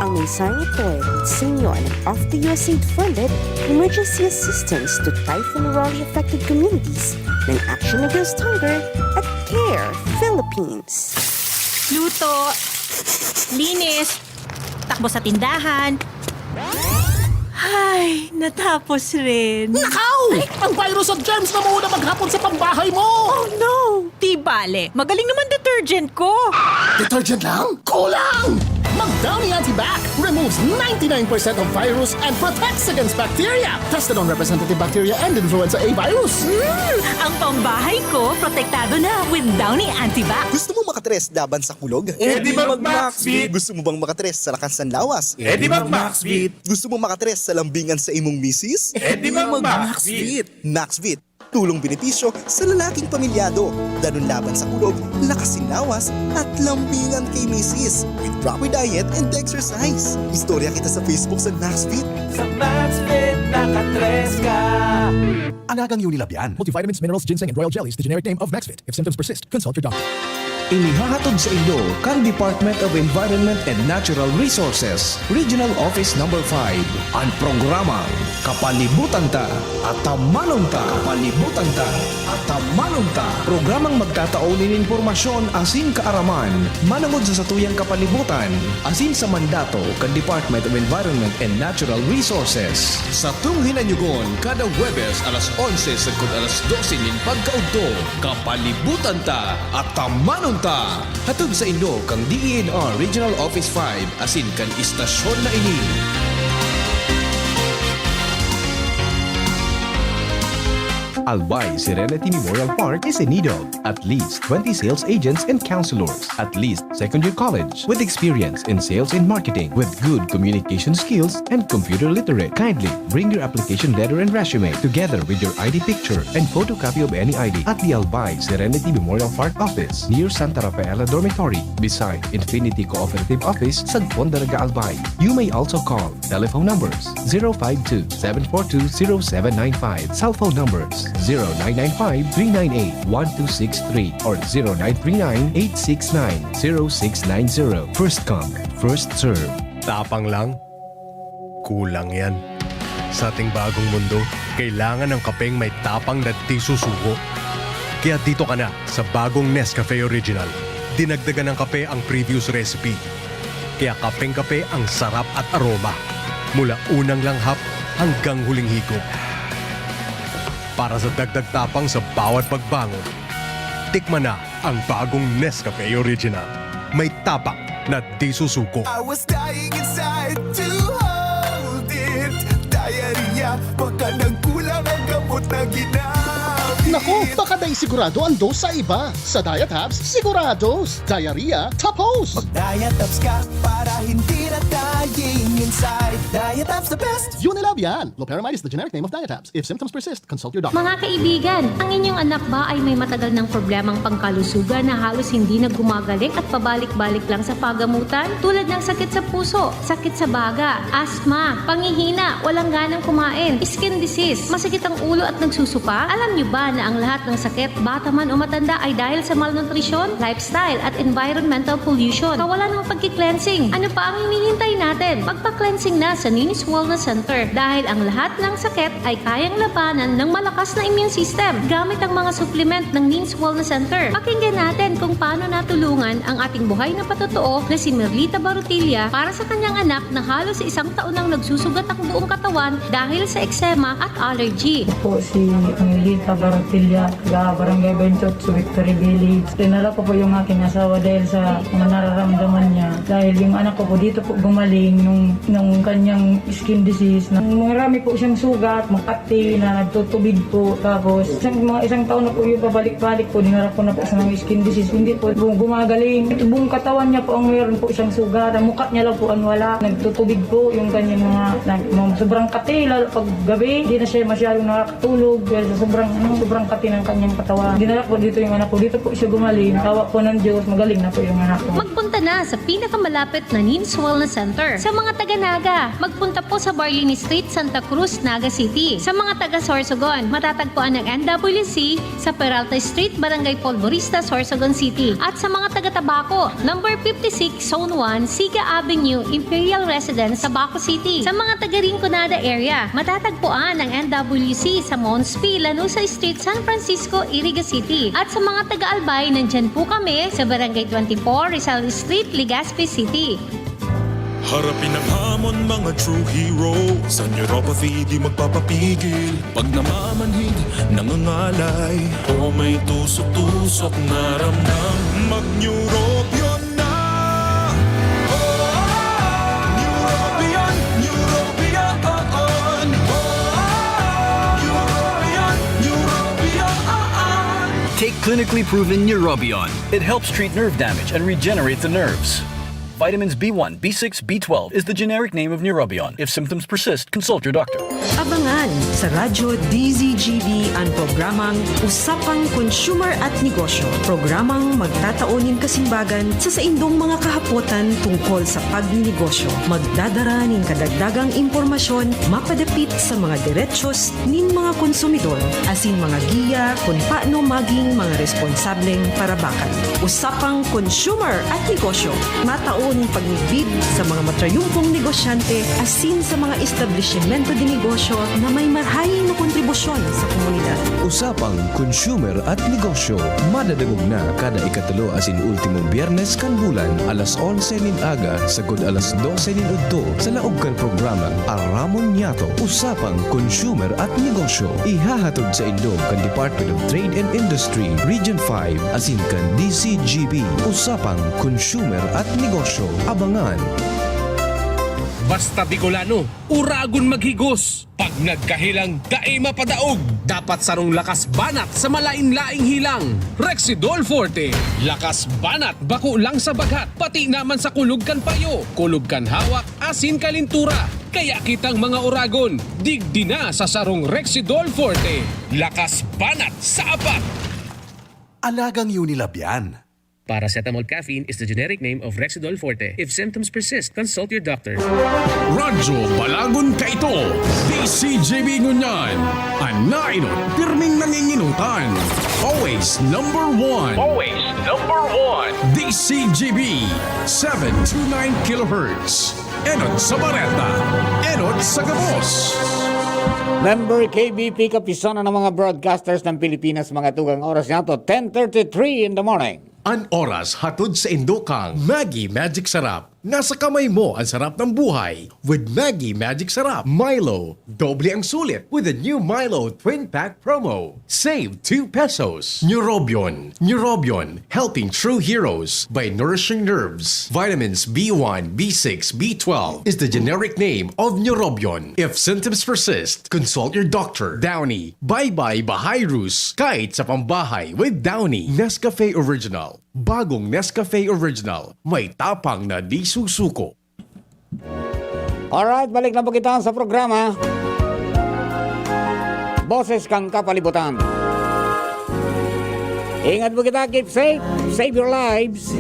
Ang mensaheng ito ay hatid sa inyo ng Off the U S A I D funded Emergency Assistance to Typhoon Raleigh Affected Communities ng Action Against Hunger at CARE Philippines. Luto, linis, takbo sa tindahan. Ay, natapos rin. Nakaw! Ang virus at germs na muna maghapon sa pambahay mo! Oh no! Di bale, magaling naman detergent ko. Detergent lang? Kulang! Mag Downy Antibac removes ninety-nine percent of virus and protects against bacteria. Tested on representative bacteria and influenza A virus. Mm, ang pambahay ko, protektado na with Downy Antibac. Gusto mo makatres laban sa kulog? Eh di mag Maxvit! Gusto mo bang makatres sa lakas ng lawas? Eh di mag Maxvit! Gusto mo makatres sa lambingan sa imong misis? Eh di mag Maxvit! Maxvit, tulong benepisyo sa lalaking pamilyado. Danun laban sa kulog, lakas sin lawas, at lambingan kay misis. With proper diet and exercise. Istorya kita sa Facebook sa Maxvit. Sa Maxvit, nakatres ka! Alagang Unilab yan. Multivitamins, minerals, ginseng, and royal jelly is the generic name of Maxvit. If symptoms persist, consult your doctor. Inihahatod sa inyo kan Department of Environment and Natural Resources, Regional Office Number five, an programang Kapalibutan Ta, Atamanon Ta. Kapalibutan Ta, Atamanon Ta. Programang magtatao nin impormasyon asin kaaraman manongod sa satuyang kapalibutan asin sa mandato kan Department of Environment and Natural Resources. Satong hinanyugon kada Huwebes alas onse sagkod alas dose nin pagkaudto. Kapalibutan Ta, Atamanon Ta! Hatod saindo kan D E N R Regional Office five asin kan istasyon na ini. Albay Serenity Memorial Park is in need of at least twenty sales agents and counselors, at least second year college, with experience in sales and marketing, with good communication skills and computer literate. Kindly bring your application letter and resume together with your I D picture and photocopy of any I D at the Albay Serenity Memorial Park office near Santa Rafaela Dormitory, beside Infinity Cooperative Office, Sagpon, Daraga, Albay. You may also call. Telephone numbers: zero five two, seven four two, zero seven nine five. Cell phone numbers: zero nine nine five, three nine eight, one two six three or zero nine three nine, eight six nine, zero six nine zero. First come, first serve. Tapang lang, kulang yan. Sa ating bagong mundo, kailangan ng kapeng may tapang na di susuko. Kaya dito ka na sa bagong Nescafe Original. Dinagdagan ng kape ang previous recipe. Kaya kapeng-kape ang sarap at aroma, mula unang langhap hanggang huling higop. Para sa dagdag tapang sa bawat pagbangon, tikman na ang bagong Nescafe Original. May tapang na di susuko. I was dying inside to hold it. Diarrhea, baka nagkulang ang gamot na ginamit. Naku, baka dai sigurado ang dose sa iba. Sa Diatabs, sigurados. Diarrhea, tapos. Mag-Diatabs ka para hindi na dying inside. Diatabs the best. Unilab yan. Loperamide is the generic name of Diatabs. If symptoms persist, consult your doctor. Mga kaibigan, ang inyong anak ba ay may matagal ng problemang pangkalusugan na halos hindi na gumagaling at pabalik-balik lang sa pagamutan? Tulad ng sakit sa puso, sakit sa baga, asthma, panghihina, walang ganang kumain, skin disease, masakit ang ulo at nagsusuka? Alam niyo ba na ang lahat ng sakit, bata man o matanda, ay dahil sa malnutrisyon, lifestyle at environmental pollution, kawalan ng pagki-cleansing? Ano pa ang hinihintay natin? Magpa-cleansing na sa Ninis Wellness Center, dahil ang lahat ng sakit ay kayang labanan ng malakas na immune system gamit ang mga supplement ng Ninis Wellness Center. Pakinggan natin kung paano natulungan ang ating buhay na patotoo na si Merlita Barutilla para sa kanyang anak na halos isang taon nang nagsusugat ang buong katawan dahil sa eksema at allergy. Po si Angelita Barotilla, taga Barangay Benchot, sa Victory Village. Dinala ko po yung aking asawa dahil sa mga nararamdaman niya. Dahil yung anak ko po dito po gumaling nung, nung kanyang skin disease. Nung marami po siyang sugat, makati na nagtutubig po. Tapos isang, mga isang taon na po yung pabalik-balik po, dinala ko na po sa mga skin disease. Hindi po bu-, gumagaling. Buong katawan niya po ang meron po siyang sugat. Ang mukha niya lang po ang wala. Nagtutubig po yung kanyang mga, nag-, mga sobrang kati, lalo pag gabi. Hindi na siya masyadong nakakatulog dahil sa sobrang, ano, sobrang kati ng kanyang katawan. Dinala ko dito yung anak ko. Dito po siya gumaling. Awa po ng Diyos, magaling na po yung anak ko. Magpunta na sa pinakamalapit na Ninis Wellness Center. Sa mga taga Naga, magpunta po sa Barlini Street, Santa Cruz, Naga City. Sa mga taga Sorsogon, matatagpuan ang N W C sa Peralta Street, Barangay Polvorista, Sorsogon City. At sa mga taga Tabaco, number fifty-six, Zone one, Siga Avenue, Imperial Residence, Tabaco City. Sa mga taga Rinconada area, matatagpuan ang N W C sa Mons P, Lanuza Street, San Francisco, Iriga City. At sa mga taga Albay, nandyan po kami sa Barangay twenty-four, Rizal Street, Legazpi City. Harapin ang hamon, mga true hero. Sa neuropathy, di magpapapigil. Pag namamanhid, nangangalay, o may tusok-tusok na ramdam, mag-Neurobion na! Neurobion, Neurobion, oo! Neurobion, Neurobion, Neurobion! Take clinically proven Neurobion. It helps treat nerve damage and regenerate the nerves. Vitamins B one, B six, B twelve is the generic name of Neurobion. If symptoms persist, consult your doctor. Abangan sa Radyo D Z G B ang programang Usapang Consumer at Negosyo. Programang magtatao nin kasimbagan sa saindong mga kahapotan tungkol sa pagninegosyo. Magdadara nin kadagdagang impormasyon mapadapit sa mga derechos nin mga konsumidor, asin mga giya kun paano maging mga responsableng parabakan. Usapang Consumer at Negosyo, matao nin pagmidbid sa mga matrayumpong negosyante asin sa mga establisimento de negosyo na may marahay na kontribusyon sa komunidad. Usapang Consumer at Negosyo, madadangog na kada ikatulo asin ultimong Biyernes kan bulan, alas onse nin aga sagkod alas dose nin udto, sa laog kan programang Aramon Niyato, Usapang Consumer at Negosyo. Ihahatod saindo kan Department of Trade and Industry, Region five, asin kan D Z G B. Usapang Consumer at Negosyo. Abangan! Basta Bicolano, uragon maghigos. Pag nagkahilang, dai mapadaog. Dapat sarong lakas banat sa malain-laing hilang. Rexidol Forte. Lakas banat bako lang sa baghat, pati naman sa kulog kan payo, kulog kan hawak, asin kalintura. Kaya kitang mga oragon, digdi na sa sarong Rexidol Forte. Lakas banat sa apat! Alagang Unilab yan. Paracetamol caffeine is the generic name of Rexidol Forte. If symptoms persist, consult your doctor. Radyo Balagon kaito, D C G B ngunyan. An nainot, pirming nanginginutan. Always number one. Always number one. D C G B, seven two nine kilohertz. Enot sa bareta, enot sa gabos. Member K B P, Kapisanan ng mga Broadcasters ng Pilipinas, mga tugang, oras niya to, ten thirty-three in the morning. An oras hatod saindo kan Maggi Magic Sarap. Nasa kamay mo ang sarap ng buhay with Maggi Magic Sarap. Milo, doble ang sulit with the new Milo Twin Pack Promo. Save two pesos. Neurobion. Neurobion, helping true heroes by nourishing nerves. Vitamins B one, B six, B twelve is the generic name of Neurobion. If symptoms persist, consult your doctor. Downy, bye-bye bahayrus, kahit sa pambahay with Downy. Nescafe Original. Bagong Nescafe Original, may tapang na di susuko. Alright, balik na po kita sa programa Boses kan Kapalibutan. Ingat po kita, keep safe, save your lives.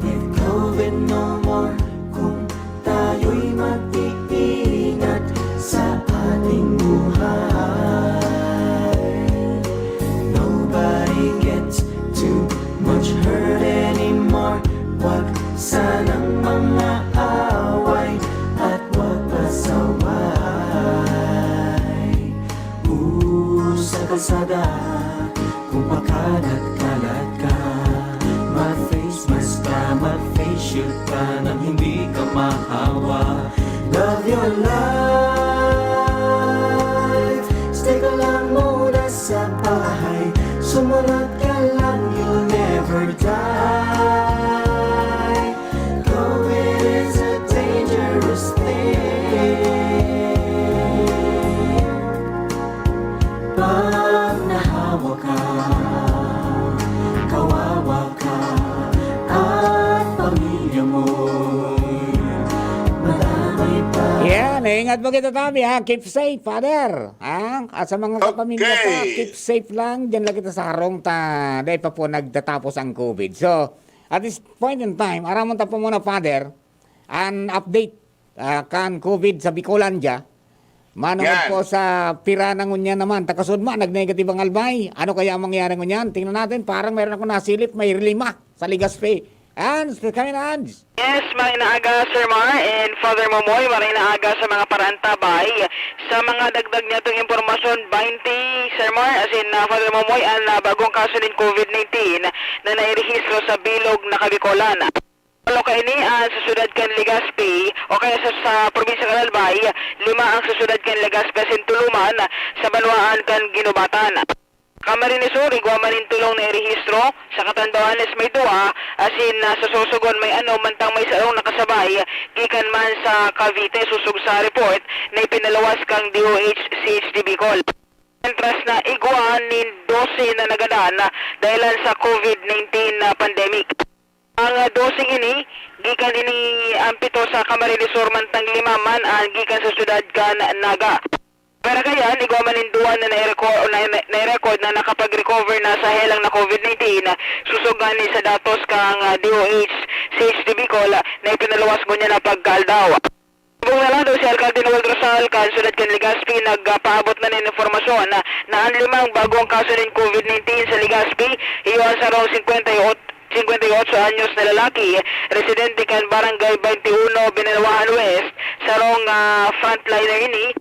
With COVID no more, kung tayo'y mag-iingat sa ating buhay, nobody gets too much hurt anymore. Wag sanang mga away at wag pasaway. Uus sa kalsada, kung pakalat-kalat ka, mag-face mask ka, mag-face shield ka, nang hindi ka mahawa. Love your life. Stay ka lang muna sa bahay. Sumunod ka lang, you'll never die. COVID is a dangerous thing. Pag nahawa ka, kawawa ka, at pamilya mo'y madamay pa. Yan, ingat po kita, Tabi, ha? Keep safe, Father. Ha? At sa mga kapamilya pa, okay, keep safe lang. Diyan lang kita sa harong ta, dahil pa po nagtatapos ang COVID. So, at this point in time, aramon ta po muna, Father, an update, ah, kan COVID sa Bicolandia. Manongod po sa pira na ngunyan naman, takasud man, nag-negative ang albay. Ano kaya ang mangyari ngunyan? Tingnan natin, parang meron akong nasilip, may lima sa Legazpi. Hans, kami na, Hans. Yes, maray na aga, Sir Mar and Father Momoy, maray na aga sa mga paraantabay. Sa mga dagdag niyatong impormasyon, baynte, Sir Mar, asin, ah, Father Momoy, an, ah, bagong kaso nin COVID nineteen na nairehistro sa bilog na Kabicolan. Walo kaini an sa syudad kan Legazpi, o kaya sa, sa probinsya kan Albay, lima ang sa syudad kan Legazpi asin tulo man sa banwaan kan Guinobatan. Camarines Sur, igwa man nin tolong nairehistro, sa Catanduanes may duwa, asin, ah, sa Sorsogon may anom, mantang may sarong nakasabay gikan man sa Cavite, sosog sa report na ipinaluwas kan D O H C H D Bicol. Mientras na igwa nin dose na nagadan dahelan sa COVID nineteen na pandemic. Ang, ah, doseng ini, gikan ini an pito sa Camarines Sur, mantang lima man an gikan sa syudad kan Naga. Para kaiyan, igwa man nin duwa na nai-reco-, na, na, nai-record na nakapag-recover na sa helang na COVID nineteen, sosog ngani sa datos kan, ah, D O H C H D Bicol na ipinaluwas ngunyan na pagkaaldaw. Subong na lang daw si Alcalde Noel Rosal kan syudad kan Legazpi nagpaabot na nin impormasyon na, na an limang bagong kaso nin COVID nineteen sa Legazpi, iyo an sarong singkwenta y otso, singkwenta y otso anyos na lalaki, residente kan Barangay Baynte Uno, Binalwahan West, sarong, ah, frontliner ini.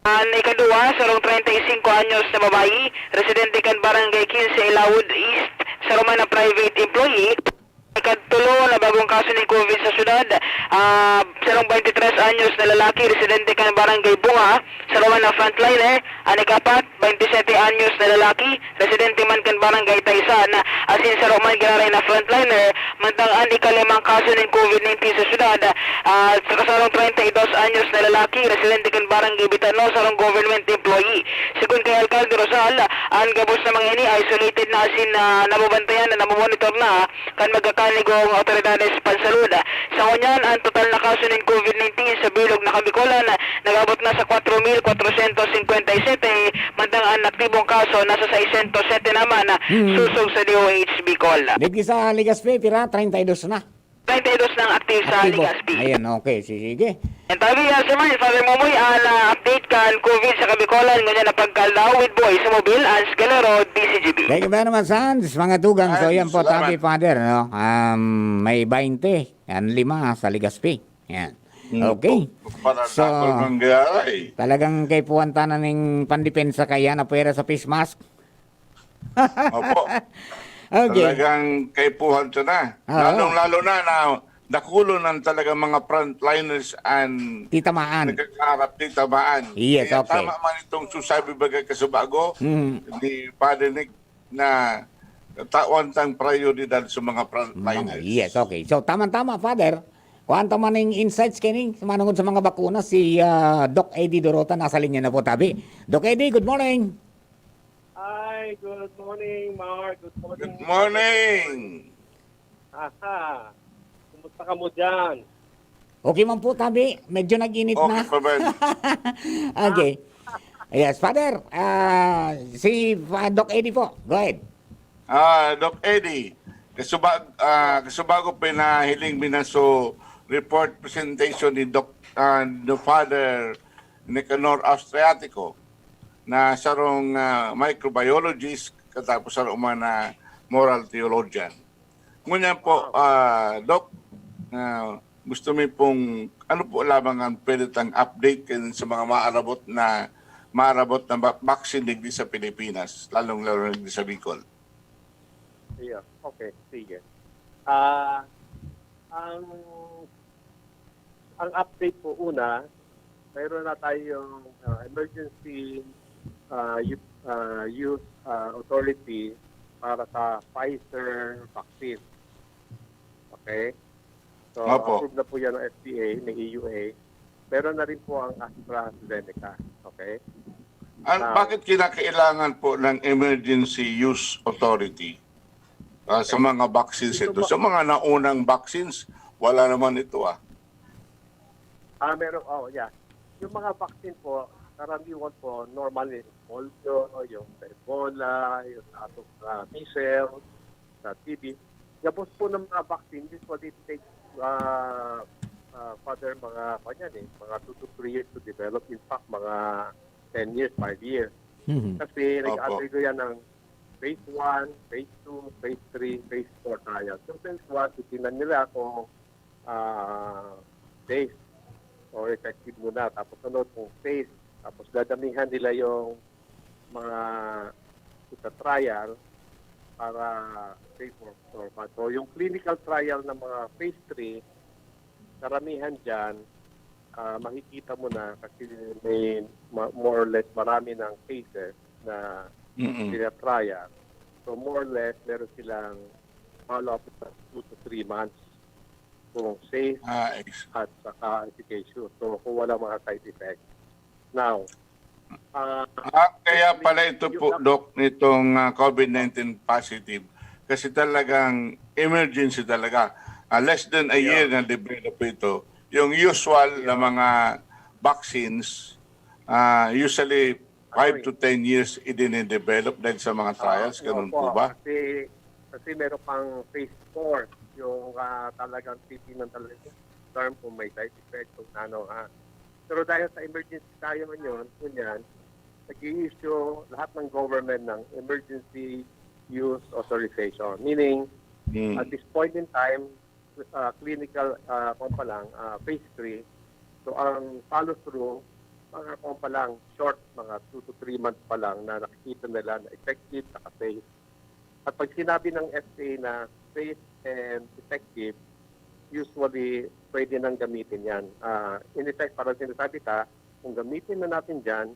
An ikaduwa, sarong treinta y cinco anyos na babayi, residente kan Barangay Quince, Ilawod East, saro man na private employee. Ikatulo na bagong kaso nin COVID sa syudad, ah, sarong twenty-tres anyos na lalaki, residente kan Barangay Bunga, sarong na frontliner. An ikapat, twenty-sete anyos na lalaki, residente man kan Barangay Taisan, asin saro man giraray na frontliner. Mantang an ikalimang kaso nin COVID nineteen sa syudad, ah, sa kasarong treinta y dos anyos na lalaki, residente kan Barangay Bitano, sarong government employee. Segun kay Alcalde Rosal, an gabos na mga ini isolated na asin, ah, nababantayan na namomonitor na kan magakanigong awtoridades pansalud. Sa ngunyan, an total na kaso nin COVID nineteen sa bilog na Kabicolan nag-abot na sa kwatro mil kwatrosyentos singkwenta y sete, mantang an aktibong kaso nasa seisyentos sete naman, Hmm. susog sa D O H Bicol. Digdi sa Legazpi, pira? Treinta y dos na. Treinta y dos nang aktibo sa Aktibo. Legazpi. Ayan, okay. Si-, sige. And tabi, ah, Sir Mark, Father Momoy, an, ah, update kan COVID sa Kabicolan, ngunyan na pagkaalaw with Boy Sumobil, Ans Galero, D C G B. Thank you very much, Hans. Mga tugang. So, Hans, yan po, salamat. Tabi, Father, no? Um, may twenty, yan, lima sa Legazpi. Yan. Hmm, Okay. po, para So, sa Barangay. talagang kaipuhan ta na ning pandepensa kaya na pwera sa face mask. Opo. Okay. Talagang kaipuhan ta na. Oo. Lalong-lalo na, na dakulon ang talagang mga frontliners and Titamaan. nagkakaharap, titamaan. Yes, Kaya okay. tama man itong susabi, bagay, kasubago Mm. ni Father Nick na tawan tang prioridad sa mga frontliners. Mga, yes, okay. So, tama-tama, Father. Kuhaan ta man ning insights kini, manungod sa mga bakuna, si, ah, Doc Eddie Dorota nasa linya na po, tabi. Doc Eddie, good morning. Hi, good morning, Mark. Good morning. Good morning. Aha. Kumusta ka mo dyan? Okay man po, tabi. Medyo nag-init Okay na. pa ba? Okay. Yes, Father. Ah, si, ah, Doc Eddie po. Go ahead. Ah, Doc Eddie, kasubag-, ah, kasubago pinahiling mi na so report presentation ni Doc, ah, ni Father Nicanor Austriatico na sarong, ah, microbiologist, katapos sarong man na moral theologian. Ngunyan po, Wow. ah, Doc, ah, gusto mi pong, ano po lamang ang pwede tang update kan sa mga maarabot na, maarabot na ba-, vaccine digdi sa Pilipinas, lalong-lalo na digdi sa Bicol? Iya, okay, sige. Ah, ang, ang update po, una, mayroon na tayong, ah, emergency, ah, u-, ah, use, ah, authority para sa Pfizer vaccine. Okay? So, Opo. approve na po yan ng F D A, may E U A. Meron na rin po ang AstraZeneca. Okay? An-, Now, bakit kinakailangan po ng emergency use authority, ah, sa mga vaccines ito ito? po, Sa mga naunang vaccines, wala naman ito, ah. Ah, meron, oh, yeah. Yung mga vaccine po, karaniwan po, normally, polio, yung sa Ebola, yung sa atong, ah, measles, sa T B. Gabos po ng mga vaccine, usually it takes, ah, ah, further mga, kwan yan eh, mga two to three years to develop. In fact, mga ten years, five years. Mhm. Kasi Opo. nag-undergo yan ng phase one, phase two, phase three, phase four trial. So, phase one, titingnan nila kung, ah, safe or effective muna. Tapos sunod kung safe. Tapos dadamihan nila yung mga sa trial para safe or, or pa. So, yung clinical trial ng mga phase three, karamihan dyan, ah, makikita mo na kasi may ma-, more or less marami ng cases na Mm-mm. sinatrial. So, more or less, meron silang follow-up sa two to three months kung safe Ah, ex- at saka efficacious. So, kung walang mga side effects. Now, ah, Ah, kaya pala ito yung po, Doc, nitong, ah, COVID nineteen positive. Kasi talagang emergency talaga. Ah, less than a Yeah. year na develop ito. Yung usual na Yeah. mga vaccines, ah, usually five Ano to ten years idinidevelop dahil sa mga Ah, trials, ganun opo. po ba? Kasi, kasi meron pang phase four, yung, ah, talagang titingnan talaga yung term kung may side effect, kung ano, ha. Pero dahil sa emergency tayo ngayon, ngunyan, nag-i-issue lahat ng government ng emergency use authorization. Meaning, Hmm. at this point in time, ah, clinical, ah, kwan pa lang, ah, phase three. So, ang follow-through, mga kwan pa lang, short, mga two to three months pa lang na nakikita nila na effective, saka safe. At pag sinabi ng F D A na safe and effective, usually pwede nang gamitin yan. Ah, in effect, parang sinasabi ta, kung gamitin na natin dyan,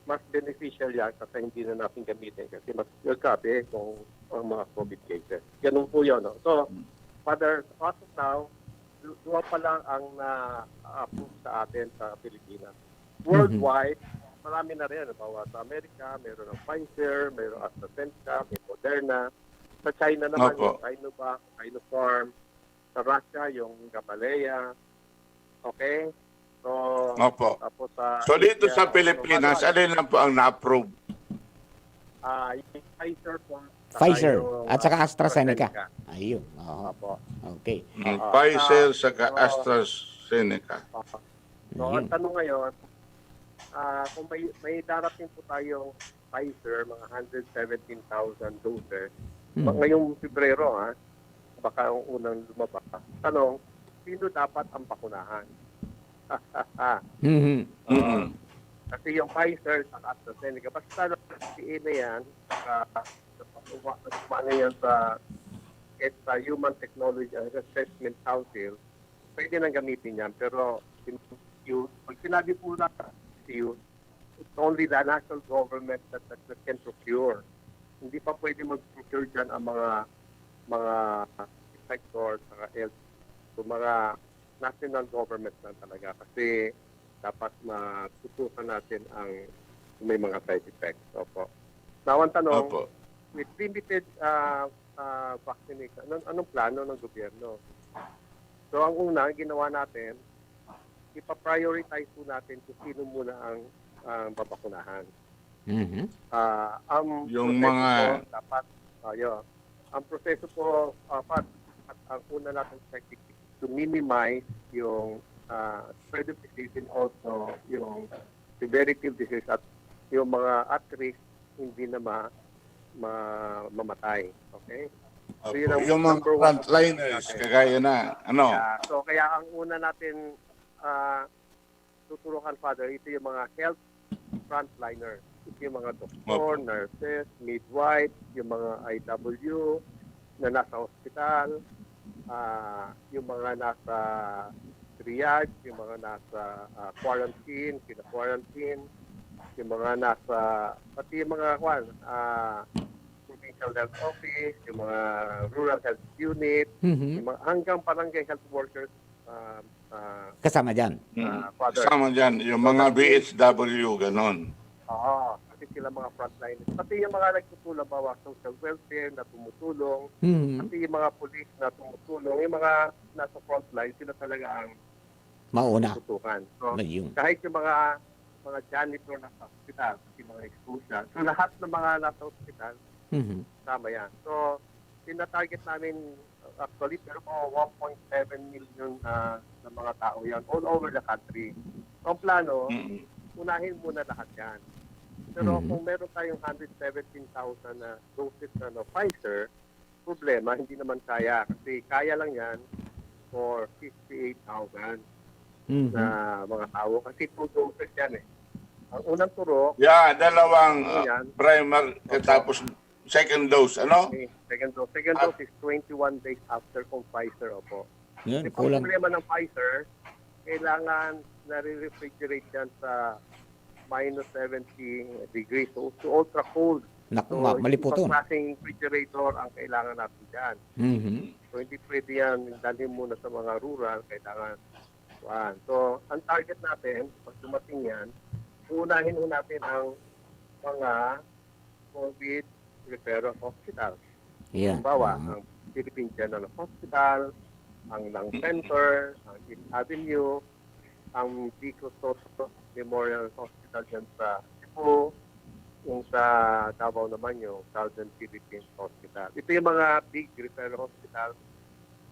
mas beneficial yan kasi hindi na natin gamitin kasi mas grabe kung ang mga COVID cases. Ganun po yun. No? So, Father, as of now, du- duwa pa lang ang na-approve sa atin sa Pilipinas. Worldwide, marami na rin. Halimbawa sa Amerika, mayroon ng Pfizer, mayroon AstraZeneca, may Moderna. Sa China naman, Opo. yung Sinovac, Sinopharm. Sa Russia, yung Gamaleya. Okay? So, Opo. tapos sa So dito India, sa Pilipinas, so, alin lang po ang na-approve? Ah, yung Pfizer po. Pfizer yung, at saka ah, AstraZeneca. Ayun. Oo. Opo. Okay. Mm, Ah, Pfizer ah, saka so, AstraZeneca. Opo. So, Ayun. ang tanong ngayon, ah, kung may, may darating po tayong Pfizer, mga hundred seventeen thousand doses, Hmm. ma- ngayong Pebrero, ha, baka ang unang lumabas. Tanong, sino dapat ang bakunahan? Mhm. Mm-mm. Kasi yung Pfizer sa AstraZeneca, basta na F D A na yan, sa, sa, sa, sa, yan sa, sa Human Technology and Assessment Council, pwede nang gamitin yan. Pero in you, pag sinabi po na you, it's only the national government that, that, that can procure. Hindi pa pwede mag-procure dyan ang mga mga sector, mga health, so mga national government lang talaga kasi dapat matutukan natin ang may mga side effects. Opo. Now, ang tanong, Opo. with limited uh, uh, vaccination, anong, anong plano ng gobyerno? So, ang una, ginawa natin, ipa-prioritize po natin kung sino muna ang, ang babakunahan. Mhm. Ah, ang Yung proseso mga po, dapat, ah, yun. Ang proseso po, ah, Pat, at ang una natin objective is to minimize yung ah, spread of disease and also yung severity of disease at yung mga at risk hindi na ma, ma, mamatay. Okay? Opo. yun ang Yung mga number one frontliners, natin. Kagaya na, ano? Ah, so kaya ang una natin ah, tuturukan, Father, ito yung mga health frontliner. Ito yung mga doktor, Opo. Nurses, midwife, yung mga I W na nasa hospital, ah, yung mga nasa triage, yung mga nasa ah, quarantine, pina-quarantine, yung mga nasa, pati yung mga, kwan, ah, provincial health office, yung mga rural health unit, Mhm. yung mga, hanggang barangay health workers, ah, ah, Kasama dyan. Mm. ah, Father. Kasama dyan, yung mga B H W, ganon. Oo, kasi sila mga frontline. Pati yung mga nagtutulong, bawa social welfare na tumutulong, Mhm. pati yung mga police na tumutulong, yung mga nasa frontline, sila talaga ang Mauna. tutukan. So, Ayun. kahit yung mga mga janitor na sa hospital, pati mga exposure, so lahat ng mga nasa hospital, Mhm. tama yan. So, tinatarget namin, actually, pero mga one point seven million na, na mga tao yan all over the country. Ang plano, Mm. unahin muna lahat yan. Pero Mhm. kung meron tayong hundred seventeen thousand na doses na no, Pfizer, problema, hindi naman kaya. Kasi kaya lang yan for fifty-eight thousand Mhm. na mga tao. Kasi two doses yan eh. Ang unang turok, Yeah, dalawang ano uh, yan? Primer, tapos second dose, ano? Okay, second dose. Second Ah. dose is twenty-one days after kung Pfizer, opo. Yan, Kasi pag kulang. problema ng Pfizer, kailangan nare-refrigerate yan sa minus seventy degrees. So, so ultra cold. Naku, So, ma- mali po ibang to. klaseng refrigerator ang kailangan natin dyan. Mhm. So, hindi pwede yan dalhin muna sa mga rural. Kailangan, kuwan. So, ang target natin, pag dumating yan, unahin ho natin ang mga COVID referral hospital. Yeah. Halimbawa, Ah. ang Philippine General Hospital, ang Lung Center, ang East Avenue, ang Vico Sotto Memorial Hospital dyan sa Cebu, yung sa Davao naman yung Southern Philippines Hospital. Ito yung mga big referral hospital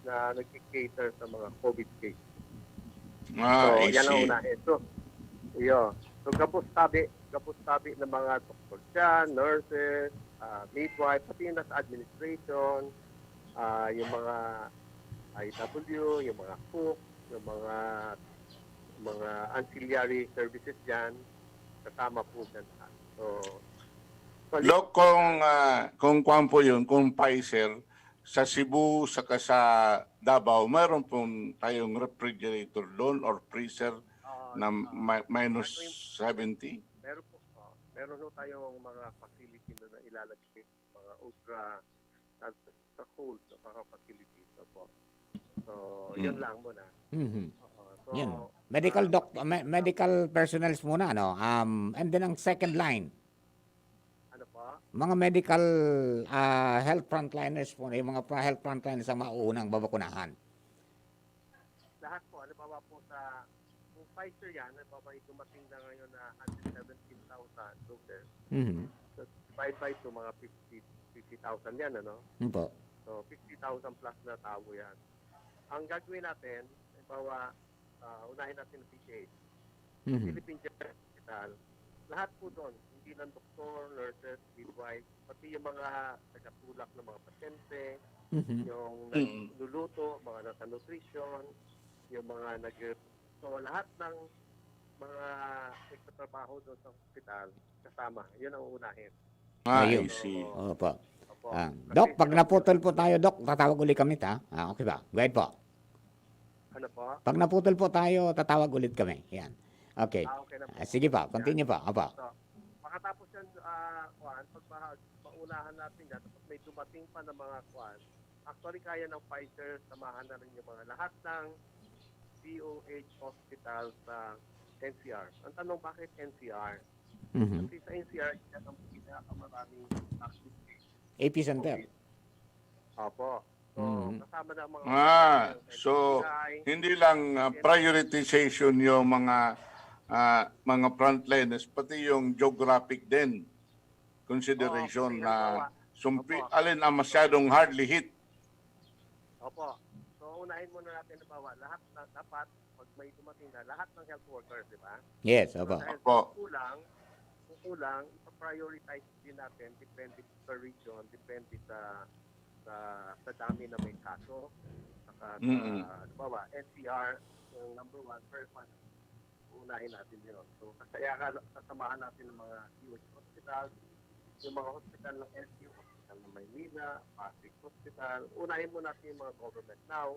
na nagki-cater sa mga COVID case. Ah, So, I yan ang see. unahin. So, yun. So, gabos tabi, gabos tabi ng mga doktor dyan, nurses, ah, midwife, pati yung nasa administration, ah, yung mga I W, yung mga cook, yung mga mga ancillary services dyan, kasama po dyan. So, so, Dok, kung, ah, kung kwan po yun, kung Pfizer, sa Cebu saka sa Davao, mayroon pong tayong refrigerator doon or freezer Oo, na oo. mi-, minus Ito yung seventy? Meron po, oo. Meron po tayong mga facility doon na ilalagay, mga ultra, ultra cold na mga facilities. Opo. So, yun Mm. lang muna. Mhm. Oo. So, Yan. Medical ah, doc-, me-, medical personnels muna, no? Um, and then ang second line. Ano po? Mga medical, ah, health frontliners po, yung mga fra-, health frontliners ang mauunang babakunahan. Lahat po, halimbawa po sa, kung Pfizer yan, halimbawa yung dumating na ngayon na hundred seventeen thousand doses, Mhm. so divide by two, mga fifty, fifty thousand yan, ano? Yun po. So, fifty thousand plus na tao yan. Ang gagawin natin, halimbawa, ah, unahin natin ang P G H. Mhm. Philippine General Hospital. Lahat po doon, hindi lang doktor, nurses, midwife, pati yung mga tagatulak ng mga pasyente, Mhm. yung Mm. nagluluto, mga nasa nutrition, yung mga nag-, so lahat ng mga nagtatrabaho doon sa hospital, kasama. Yun ang uunahin. Ah, Ayun. I see. Opo. Opo. Ah, Kasi Doc, pag sila po naputol yung po tayo, Doc, tatawag uli kami, ta? Ah, okay ba? Go ahead po. Ano po? Pag naputol po tayo, tatawag ulit kami. Yan. Okay. Ah, okay na po. Ah, sige po, Yan. continue po. Opo. So, makatapos yan, ah, kuwan, pag ma-, maunahan natin yan, pag may dumating pa na mga kuwan, actually, kaya ng Pfizer, samahan na rin yung mga lahat ng D O H hospital sa N C R. Ang tanong, bakit N C R? Mhm. Kasi sa N C R, yan ang pinakamaraming active case. Epicenter. COVID. Opo. So, Mhm. kasama na ang mga Ah, hospital ng so, N C R, hindi lang, ah, N C R. Prioritization yung mga, ah, mga frontliners, pati yung geographic din consideration Oo, kasi na halimbawa, sumpi-, opo. alin ang masyadong hardly hit. Opo. So, unahin muna natin, halimbawa, lahat na, dapat, pag may dumating na, lahat ng health workers, di ba? Yes, So, opo. dahil Opo. kung kulang, kung kulang, ipa-prioritize din natin, depende sa region, depende sa, sa, sa dami na may kaso. Saka sa, Mm-mm. halimbawa, N C R, yung number one, first one, unahin natin yun. So, kaya ka, kasamahan natin ng mga D O H hospital, yung mga hospital ng L G U, hospital ng Maynila, Pasig Hospital, unahin mo natin yung mga government. Now,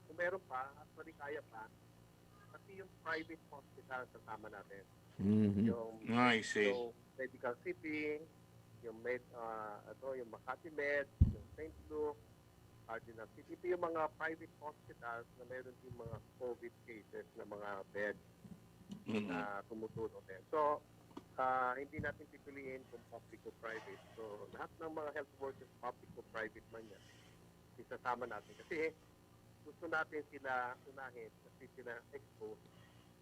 kung meron pa, actually kaya pa, pati yung private hospital kasama natin. Mhm. Yung, I see. yung Medical City, yung Med, ah, ano, yung Makati Med, yung Saint Luke, Cardinal City. Ito yung mga private hospitals na meron din mga COVID cases na mga bed Mhm. na tumutulong din. So, ah, hindi natin pipiliin kung public o private. So, lahat ng mga health workers, public o private man yan, isasama natin. Kasi gusto natin sila unahin kasi sila exposed.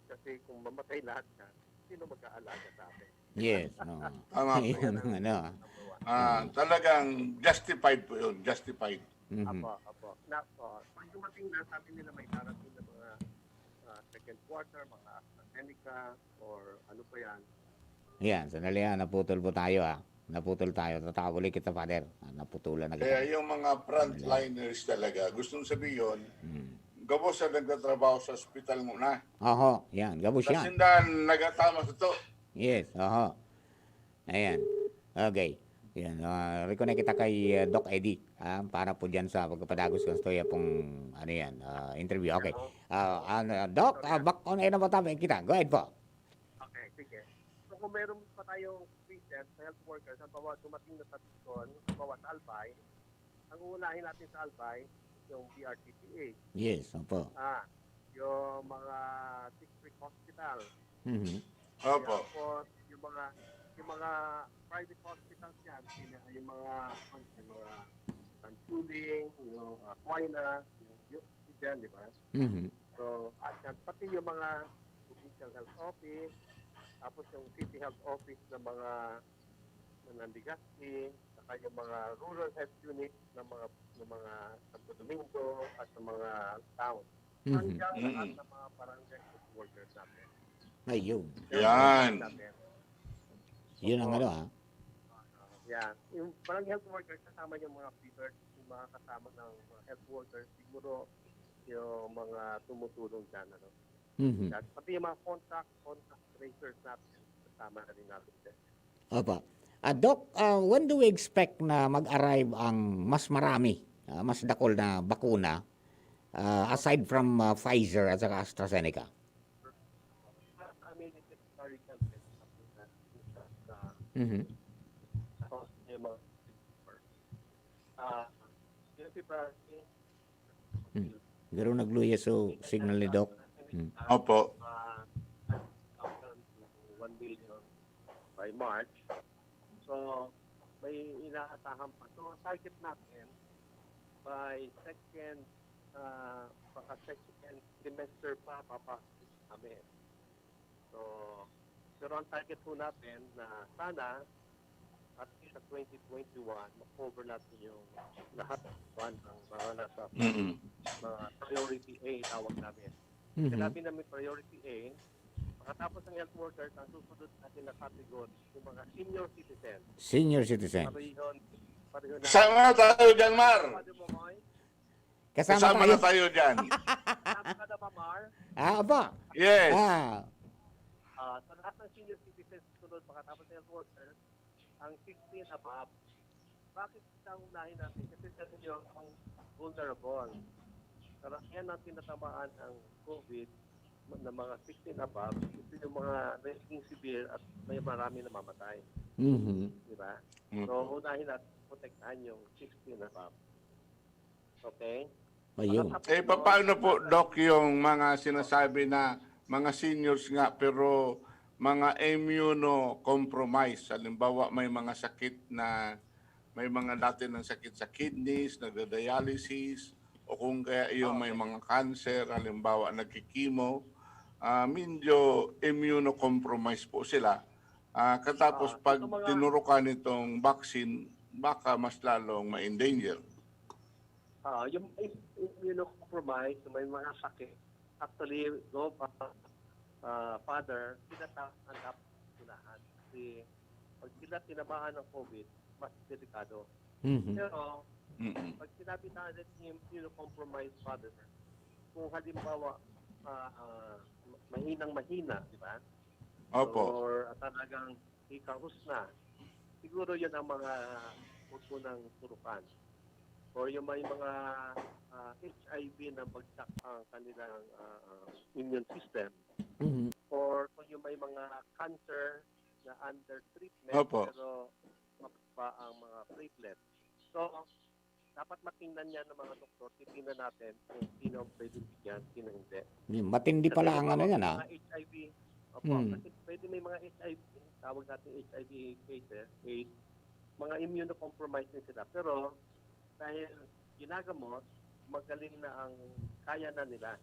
Kasi kung mamatay lahat na, sino mag-aalaga sa atin? Yes, oo. Tama po. Yun ang ano, ah. Number one. Ah, Mm. talagang justified po yun, justified. Mhm. Apo, apo. Na, oh, pag dumating na, sabi nila may darating na mga, ah, second quarter, mga AstraZeneca, or ano pa yan. Yan, sandali, ah, naputol po tayo, ah. Naputol tayo. Tatawag ulit kita, Father. Ah, naputulan na kita. Kaya yung mga frontliners talaga, gustong sabihin, Hmm. gabos na nagtatrabaho sa ospital muna. Oho, yan. Gabos Kasi yan. na nagatama sa to. Yes, oho. Ayan. Okay. Yan, ah, reconnect kita kay, ah, Doc Eddie, ah, para po dyan sa pagpapadagos kan istorya pong, ano yan, ah, interview. Okay. Hello? Ah, ano, Doc, ah, Sorry, ah. back on air na po tayo. Kita. Go ahead po. Okay, sige. So, kung meron pa tayong patient sa health workers, halimbawa, dumating na sa Bicol, halimbawa, sa Albay, ang uunahin natin sa Albay, yung D R T P A. Yes, opo. Ah, yung mga district hospital. Mhm. Opo. Tapos, yung mga, yung mga private hospitals yan, sila, yung mga, yung mga Santuling, yung Aquinas, yung U P dyan, di ba? Mhm. So, at yan, pati yung mga provincial health office, tapos yung city health office ng mga, ng Legazpi, saka yung mga rural health unit ng mga, ng mga Santo Domingo at ng mga town. Mhm. Hanggang lahat Mm. ng mga barangay health workers natin. Ayun. Yan. Yan. Natin. Yun ang Opo. ano, ah. Yan. Yung barangay health workers, kasama yung mga feeders, yung mga kasama ng mga health workers, siguro yung mga tumutulong dyan, ano. Mhm. Yan. Pati yung mga contact, contact tracers natin, kasama na rin natin dyan. Opo. Ah, Doc, ah, when do we expect na mag-arrive ang mas marami ah, mas dakul na bakuna, ah, aside from, ah, Pfizer at saka AstraZeneca? Mhm. Ah, yun si Francis. Hmm. Pero nagluya so signal ni Doc. Hmm. Opo. One million by March. So, may inaasahan pa. So, ang target natin, by second, uh, baka second semester pa, papasok namin. So, pero ang target po natin na sana, at least sa twenty twenty-one, ma-cover natin yung lahat ng mga nasa Mm-mm. mga priority A tawag namin. Mhm. Sinabi namin priority A, pagkatapos ng health workers, ang susunod natin na category, yung mga senior citizen. Senior citizen. Pareho, pareho na. Kasama na tayo dyan, Mar. Pwede mo, Moy? Kasama, Kasama tayo. na tayo dyan. Kasama ka na ba, Mar? Ah, aba. Yes. Ah, Ah, sa lahat ng senior citizen, susunod, pagkatapos ng health workers, ang sixteen above. Bakit ang unahin natin? Kasi sa inyo, ang vulnerable. Karamihan ng tinatamaan ng COVID na mga sixteen above, ito yung mga nagiging severe at may marami namamatay. Mhm. Di ba? Mm. So, unahin natin protektahan yung sixteen above. Okay? Ayun. Eh, paano po, Doc, yung mga sinasabi na mga seniors nga pero mga immunocompromised? Halimbawa, may mga sakit na, may mga dati ng sakit sa kidneys, nagda-dialysis, o kung kaya yung may mga cancer, halimbawa, nagkikimo, ah, medyo immunocompromised po sila. Ah, katapos Ah, pag yung mga tinurukan itong vaccine, baka mas lalong ma-endanger. Ah, yung immunocompromised, may mga sakit. Actually, go pa, ah, father, sila ta- ang dapat unahan. Kasi pag sila tinamaan ng COVID, mas delikado. Mhm. Pero Mm-mm. pag sinabi natin immunocompromised father, kung halimbawa, ah, ah, mahinang mahina, di ba? Opo. Or ah, talagang ikahus na, siguro yun ang mga unang turukan. Or yung may mga ah, H I V na bagsak ang kanilang ah, ah, immune system. Mhm. Or kung yung may mga cancer na under treatment, Opo. Pero mababa ang mga platelets. So, dapat matingnan niya ng mga doktor, titingnan natin kung sino ang pwede bigyan, sino hindi. Yun, matindi pala ang ano yan, ah. Mga H I V. Opo, Hmm. Kasi pwede may mga H I V, tawag natin H I V cases, AIDS, mga immunocompromised din sila. Pero dahil ginagamot, magaling na ang kaya na nila.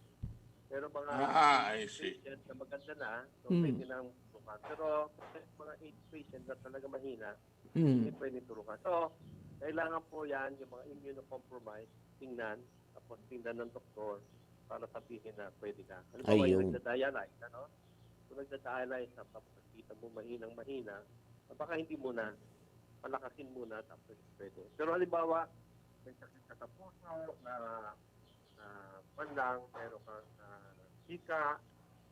Pero mga Ah, I see. patient na maganda na, so Hmm. pwede nang bukas. Pero mga AIDS patient na talaga mahina, Mhm. hindi pwede turukan. So, kailangan po yan, yung mga immunocompromised, tingnan, tapos tingnan ng doktor para sabihin na pwede ka. Halimbawa, Ayun. yung nagda-dialyze, ano? Kung nagda-dialyze, tapos nakita mo mahinang mahina, baka hindi muna, palakasin muna, tapos pwede. Pero halimbawa, may sakit ka sa puso, na, na man lang, meron kang ah, hika,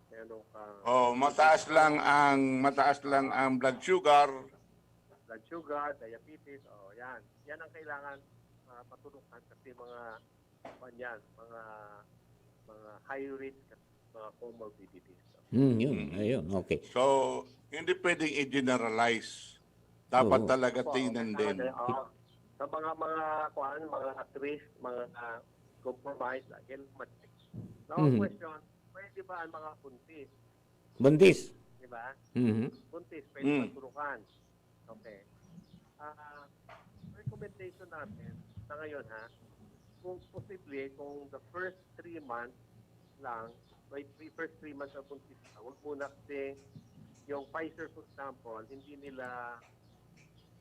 meron kang Oh, mataas lang ang mataas lang ang blood sugar. blood sugar, diabetes, oh, yan. Yan ang kailangan uh, paturukan kasi mga, kuwan yan, mga, mga high risk at mga comorbidities. Hmm, yun, ayun, okay. So, hindi pwedeng i-generalize. Dapat Oo. talaga Opo, tingnan kailangan din. eh, oo. Sa mga, mga, kuwan, mga at risk, mga uh, compromised, uh, kailangan ma-check. Now, Mhm. question, pwede ba ang mga buntis? Buntis. Di ba? Mhm. Buntis, pwede Mm. paturukan. Okay. Ah, recommendation natin sa ngayon ha, kung posible, kung the first three months lang, may three, first three months ang buntis ka, huwag muna kasi yung Pfizer, for example, hindi nila,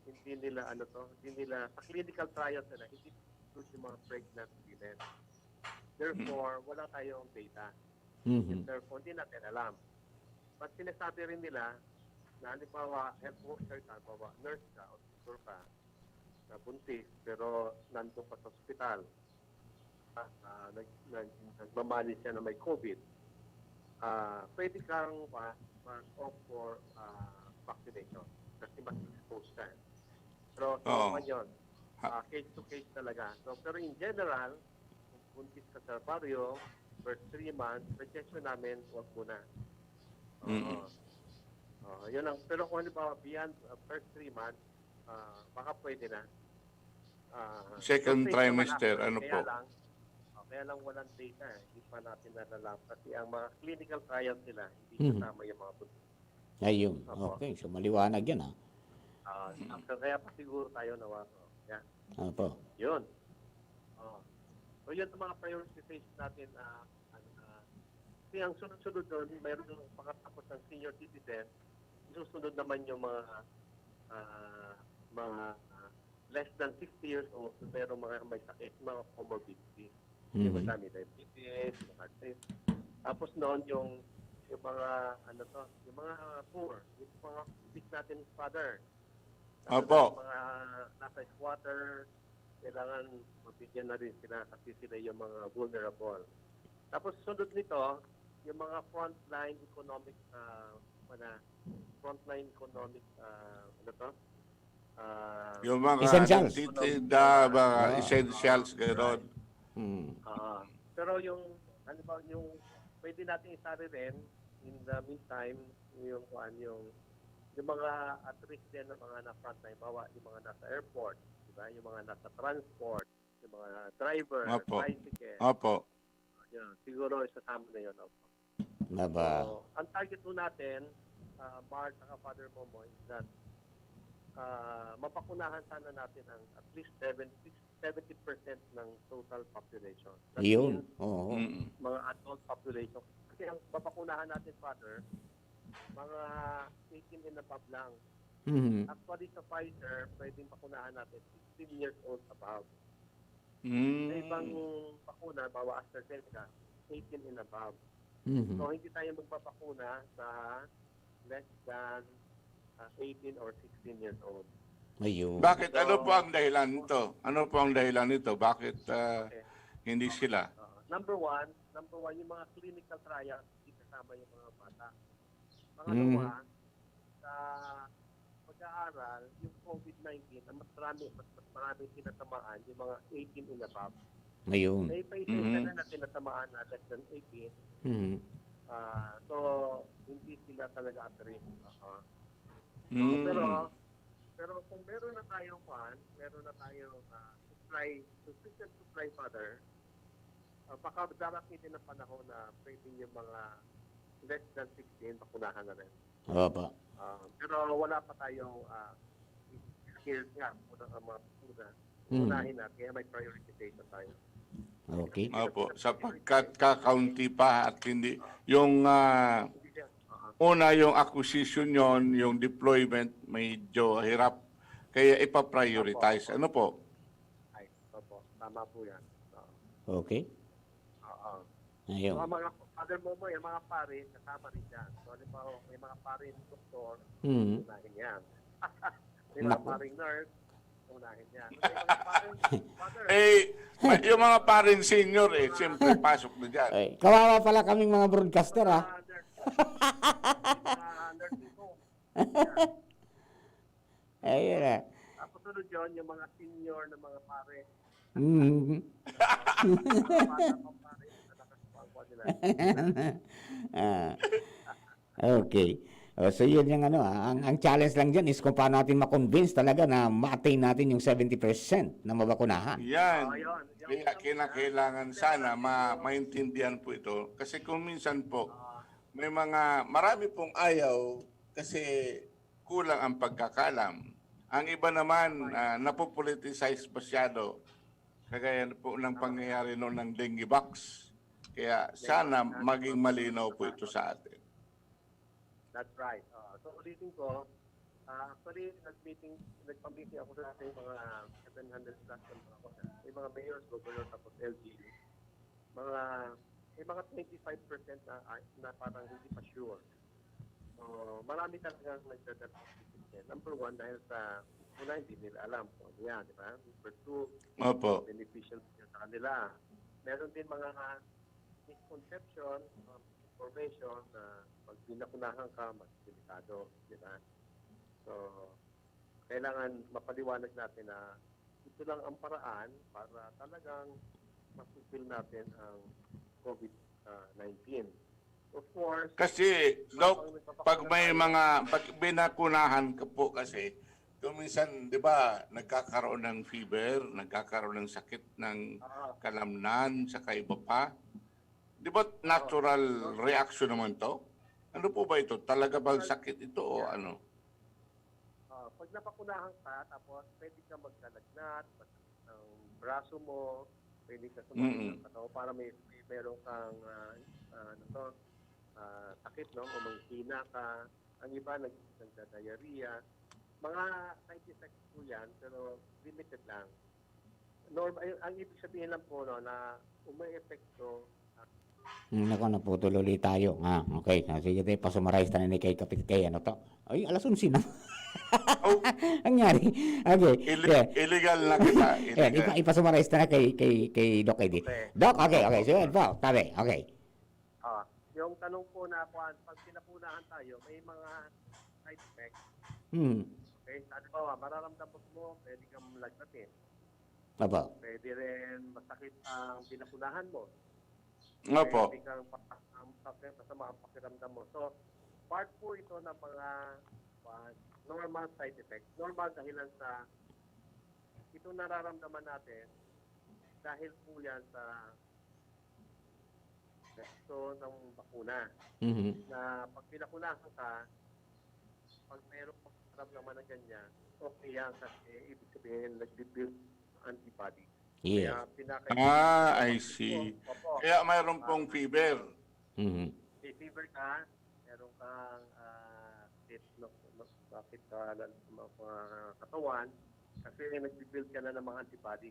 hindi nila ano to, hindi nila, sa clinical trials nila, hindi include yung mga pregnant women. Therefore, wala tayong data. Mhm. Therefore, hindi natin alam. But sinasabi rin nila na halimbawa, health worker ka, halimbawa, nurse ka o doktor ka, na buntis, pero nandun ka sa ospital, ah, ah, nag, nag, nagmamanage siya na may COVID, ah, pwede kang ma- mag-opt for ah, vaccination kasi mas exposed ka. Pero Oo. so, yun, Ah, case to case talaga. So, pero in general, kung buntis ka sa baryo, first three months, suggestion namin, wag muna. Oo. Mm-mm. Oo, yun lang. Pero kung halimbawa, beyond uh, first three months, ah, baka pwede na. Ah, Second so, safe naman trimester, actually. Ano Kaya po? Lang, oh, kaya lang walang data eh. Hindi pa natin nalalaman. Kasi ang mga clinical trials nila, hindi Mhm. kasama yung mga buntis. Ayun. Opo. Okay. So, maliwanag yan, ha? Ah, so, kaya pa siguro tayo nawa. Yan. Opo. Yun. Oh. So, yun ang mga prioritization natin. Ah, ano, ah, kasi ang sunod-sunod doon, mayroon yung pagkatapos ng senior citizen, susunod naman yung mga ah, mga ah, less than sixty years old, pero mga may sakit, mga comorbidities. Yung Mhm. mga may diabetes, mga arthritis. Tapos noon yung yung mga ano to, yung mga poor, yung mga sick natin father. Tapos Opo. Yung mga nasa squatter, kailangan mabigyan na rin sila kasi sila yung mga vulnerable. Tapos sunod nito, yung mga frontline economic, ah, mga frontline economic, ah, ano to? Ah, Yung mga Essentials. nagtitinda, mga Ah. essentials, gano'n. Hmm. Ah, pero yung, ano ba, yung pwede natin isali rin, in the meantime, yung, kuwan, yung, yung mga at risk din ng mga na frontline, bawa yung mga nasa airport, di ba? Yung mga nasa transport, yung mga driver, Opo. Tricycle. Opo. Yun, siguro isasama na yun. Opo. Aba. So, ang target po natin, uh, Mark at Father Momo, is that uh, mapakunahan sana natin ang at least seventy, seventy percent ng total population. That Yun. means, Oo. Mm. Mga adult population. Kasi ang mapakunahan natin, Father, mga eighteen and above lang. Mhm. Actually, sa Pfizer, pwedeng pakunahan natin sixteen years old above. Sa Mm. ibang bakuna, bawa AstraZeneca, eighteen and above. Mhm. So, hindi tayo magpapakuna sa less than uh, eighteen or sixteen years old. Ayun. Bakit? Ano po ang dahilan nito? Ano po ang dahilan nito? Bakit ah, Okay. Hindi sila? Uh, number one, number one, yung mga clinical trials, hindi kasama yung mga bata. Pangalawa, sa pag-aaral, yung COVID nineteen, ang mas marami, mas, mas marami tinatamaan yung mga eighteen and above. Ayun. May pa isa Mhm. na tinatamaan na less than eighteen. Mhm. Ah, so, hindi sila talaga at risk. Aha. Mm. Pero, pero kung meron na tayong kwan, meron na tayong ah, supply, sufficient supply, Father, ah, baka darating din ang panahon na pwedeng yung mga less than sixteen, bakunahan na rin. Opo. Ah, pero wala pa tayong ah, skills nga, unang ang mga una. Hmm. Unahin na, kaya may prioritization tayo. Okay. Opo, sapagkat kakaunti pa at hindi, yung ah, Hindi siya. Ah, una yung acquisition yon, yung deployment medyo hirap. Kaya ipa-prioritize. Ano po? Ay, opo. Tama po yan. Oo. Okay. Oo. Ayun. Mga, mga Father Momo, yung mga pare, kasama rin dyan. So, halimbawa, may mga pare doktor, Mhm. unahin yan. May mga Naku. paring nurse, unahin yan. May mga pare, Father, Eh, yung mga paring senior eh, siyempre pasok na dyan. Ay, kawawa pala kaming mga broadcaster, ha? mga nurse, mga nursing home. Ayun, eh. Tapos sunod yun, yung mga senior na mga pare, Mhm. mga bata pang pare, nakakasama nila. Ah, okay. Oh, so yun yung ano, ah, ang, ang challenge lang dyan is kung paano natin ma-convince talaga na ma-attain natin yung seventy percent na mabakunahan. Yan. Oh, yun. Yung Kaya isang- kinakailangan sana ma maintindihan po ito. Kasi kung minsan po, Ah, may mga, marami pong ayaw kasi kulang ang pagkakalam. Ang iba naman, ah, napopoliticize masyado. Kagaya po ng pangyayari noon ng dengue box. Kaya sana maging malinaw po ito sa atin. That's right. Uh, so, ulitin ko, uh, actually, nag-meeting, nagpa-meeting ako sa ating mga seven hundred plus na mga, may mga mayors, governor, tapos L G U. Mga, may mga twenty-five percent na, na parang hindi pa sure. So, marami talagang nagdadalawang isip din. Number one, dahil sa, una, hindi nila alam kung ano yan, di ba? Number two, Opo. Beneficial din sa kanila. Meron din mga misconception, um, information na pag binakunahan ka, mas delikado, di ba? So, kailangan mapaliwanag natin na ito lang ang paraan para talagang ma-fulfill natin ang COVID-nineteen. Of course, Kasi, Doc, pag may mga, pag binakunahan ka po kasi, kung minsan, di ba, nagkakaroon ng fever, nagkakaroon ng sakit ng ah, kalamnan, saka iba pa. Di ba natural reaction naman to? Ano po ba ito? Talaga bang sakit ito o ano? Ah, pag napakunahan ka, tapos pwede ka magkalagnat, masakit ang braso mo, pwede ka sumakit Mm. ng katawan para may, may meron kang ah, ah, ano to, ah, sakit, no? O manghina ka. Ang iba nag nagda-diarrhea. Mga side effects po yan, pero limited lang. Norm ang ang ibig sabihin lang po, no, na umeepekto Hmm, nako, naputol uli tayo. Ah, okay. Ah, sige, te, pasummarize ta na ni kay Kapit-, kay ano to? Ay, alas onse na. Oh. Nangyari. Okay. Ili- Yeah. Illegal na kita. Yeah, Illegal. ipa, ipasummarize ta na kay, kay, kay Doc Eddie. Okay. Doc, okay, okay. So, yun po. Tabi, okay. Ah, yung tanong po na kuan, pag pinakunahan tayo, may mga side effects. Hmm. Okay, sa halimbawa, mararamdaman mo, pwede kang malagnatin. Opo. Pwede rin masakit ang pinakunahan mo. Opo. Pwede kang pa- ang paki- masama ang pakiramdam mo. So, part po ito ng mga ah, normal side effects. Normal dahilan sa itong nararamdaman natin dahil po yan sa epekto ng bakuna. Mhm. Na pag pinakunahan ka, pag mayroong mararamdaman na ganyan, okay yan kasi ibig sabihin nagbibuild antibody. Yes. Kaya pinaka- Ah, I see. Opo. Kaya mayroon pong fever. Mhm. May fever ka, meron kang ah, sakit, no, no, sakit sa lal- mga, mga katawan, kasi nagbibuild ka na ng mga antibody.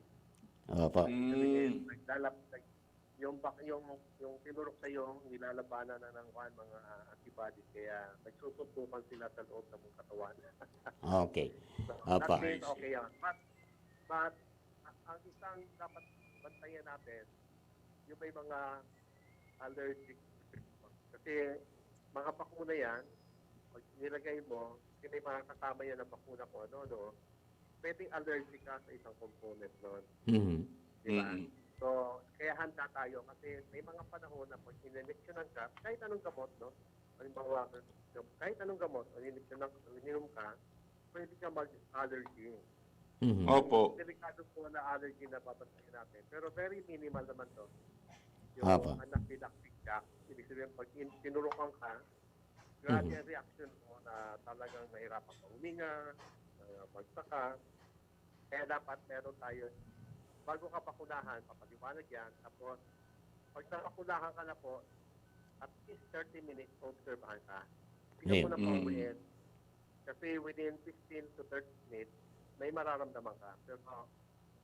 Opo. Sabihin, Mm. naglalap, nag, yung, bak, yung, yung tinurok sa'yo, nilalabanan na ng kuwan, mga ah, antibody. Kaya nagsusuntukan sila sa loob ng mong katawan. Okay. So, Opo. that means okay yan. But, but, a- ang isang dapat bantayan natin, yung may mga allergic. Kasi mga bakuna yan, pag nilagay mo, kasi may mga kasama yan ng bakuna kung ano, no? Pwedeng allergic ka sa isang component nun. Mhm. Di ba? Mm. So, kaya handa tayo kasi may mga panahon na pag ininjeksyonan ka, kahit anong gamot, no? Halimbawa, kahit anong gamot, ininjeksyonan ka, ininom ka, pwede ka mag-allergy. Mhm. Opo. Delikado po na allergy na babantayan natin. Pero very minimal naman to. Yung Opo. anaphylactic shock, ibig sabihin pag in- tinurukan ka, grabe Mhm. ang reaction mo na talagang nahirapan ka huminga, uh, bagsak ka. Kaya dapat meron tayo, bago ka bakunahan, papaliwanag yan. Tapos, pag nabakunahan ka na po, at least thirty minutes, obserbahan ka. Hindi Yeah. mo na Mm. pauwiin. Kasi within fifteen to thirty minutes, may mararamdaman ka. Pero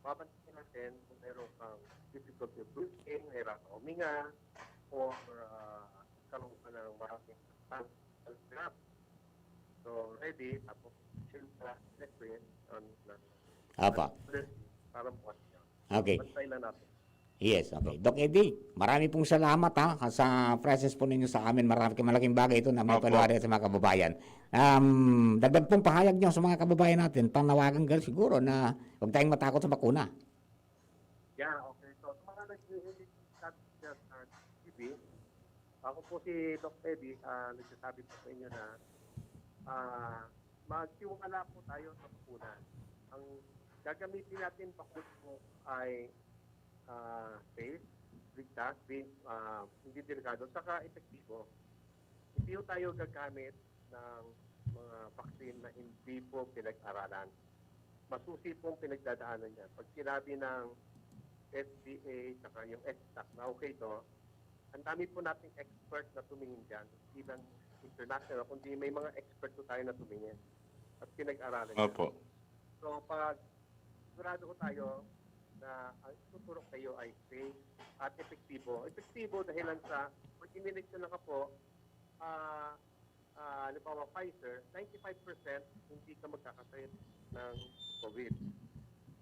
babantayan natin kung meron kang difficulty breathing, nahirapan huminga, or uh, karoon ka ng maraming grab. So, ready, tapos chill ka, next on na. Opo. Para bukas niya. Okay. Bantay lang natin. Yes, okay. Doc Eddie, marami pong salamat ha sa presence po ninyo sa amin. Marami, malaking bagay ito na may Opo. paliwanag sa mga kababayan. Um, dagdag pong pahayag nyo sa mga kababayan natin, panawagan gal siguro na huwag tayong matakot sa bakuna. Yeah, okay. So, sa mga nag-i-edit sa T V, ako po si Doc Eddie, ah, nagsasabi po sa inyo na ah, magtiwala po tayo sa bakuna. Ang gagamitin natin bakuna po ay ah, safe, ligtas, di, ah, hindi delikado, saka epektibo. Hindi po tayo gagamit ng mga vaccine na hindi po pinag-aralan. Masusi pong pinagdadaanan niya. Pag sinabi ng F D A saka yung ECDAC na okay to, ang dami po nating expert na tumingin dyan. Hindi lang international, kundi may mga expert po tayo na tumingin at pinag-aralan niya. Opo. So, pag sigurado ko tayo na ang ituturo kayo ay safe at epektibo. Epektibo dahilan sa pag inineksyon na ka po, ah, ah, halimbawa Pfizer, ninety-five percent hindi ka magkakasakit ng COVID.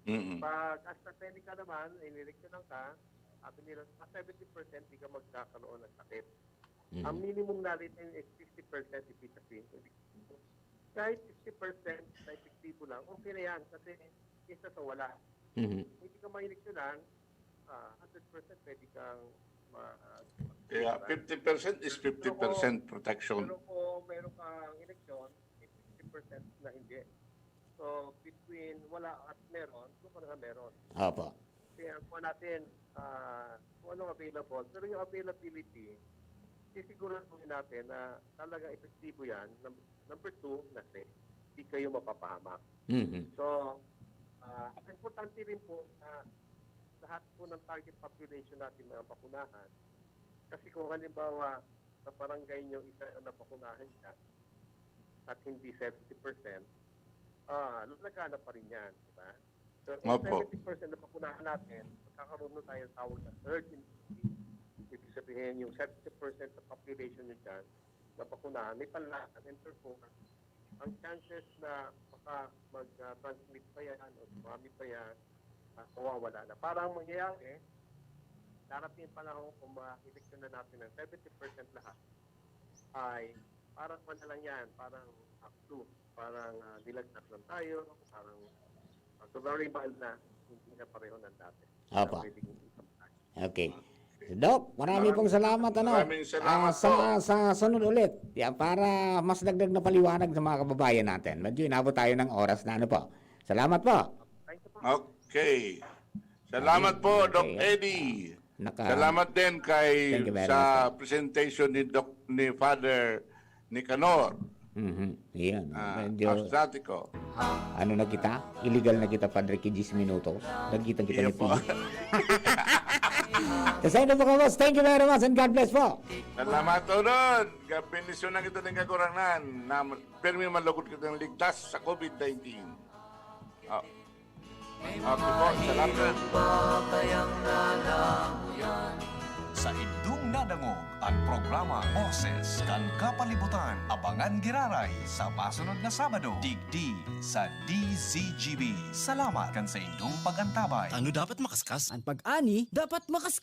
Mm. Pag AstraZeneca naman, inineksyonan ka, sabi nila, sa seventy percent hindi ka magkakaroon ng sakit. Mm. Ang minimum na retain is fifty percent efficacy. Kahit fifty percent na epektibo lang, okay na yan kasi kaysa sa wala. Mhm. Hindi ka maeleksyonan, ah, hundred percent pwede kang ma- Kaya fifty percent is fifty percent protection. Pero kung meron kang eleksyon, fifty percent na hindi. So, between wala at meron, doon ka na sa meron. Opo. Kaya kuha natin ah, kung anong available. Pero yung availability, sisiguraduhin natin na talagang epektibo yan. Num- number two, na safe. Hindi kayo mapapahamak. Mhm. So, ah, ang importante rin po na lahat po ng target population natin na bakunahan. Kasi kung halimbawa, sa barangay nyo, isa na nabakunahan siya at hindi seventy percent, ah, lalaganap pa rin yan, di ba? So, kung Opo. seventy percent na bakunahan natin, magkakaroon na tayo ng tawag na herd immunity. Ibig sabihin, yung seventy percent ng population nyo dyan, na bakunahan, may panlaban, and therefore, ang chances na baka mag-transmit pa yan o sumami pa yan, ah, mawawala na. Parang mangyayari, darating yung panahon kung ma-eleksyon na natin ng seventy percent lahat, ay parang ano lang yan, parang flu, parang ah, nilagnat lang tayo, parang uh, so very mild na, hindi na pareho ng dati. Opo. Pwedeng isang Okay. Doc, marami pong salamat. Ano? Maraming salamat Ah, sa, sa sunod ulit, yan, para mas dagdag na paliwanag sa mga kababayan natin. Medyo inabot tayo ng oras na ano po. Salamat po. Thank you po. Okay. Salamat po, Doc Okay. Eddie. Naka- Salamat din kay Thank you very sa much, sir. presentation ni Doc ni Father Nicanor. Mhm. Yan. Ah, Medyo, Astatico. ano na kita? Illegal na kita, Padre, kay diyes minutos. Nagkita kita Iyo ni po. Pino. Sa inyo po, boss, thank you very much and God bless po. Salamat, Odon. Bendisyon na kita ng Kagurangnan na pirmi malugod kitang ligtas sa COVID nineteen. Oh. Okay po, salamat. Sa indong nadangog an programa Boses kan Kapalibutan, abangan giraray sa masunod na Sabado, digdi sa D Z G B. Salamat kan sa indong pag-antabay. Ano dapat makaskas? An pag-ani dapat makaskas.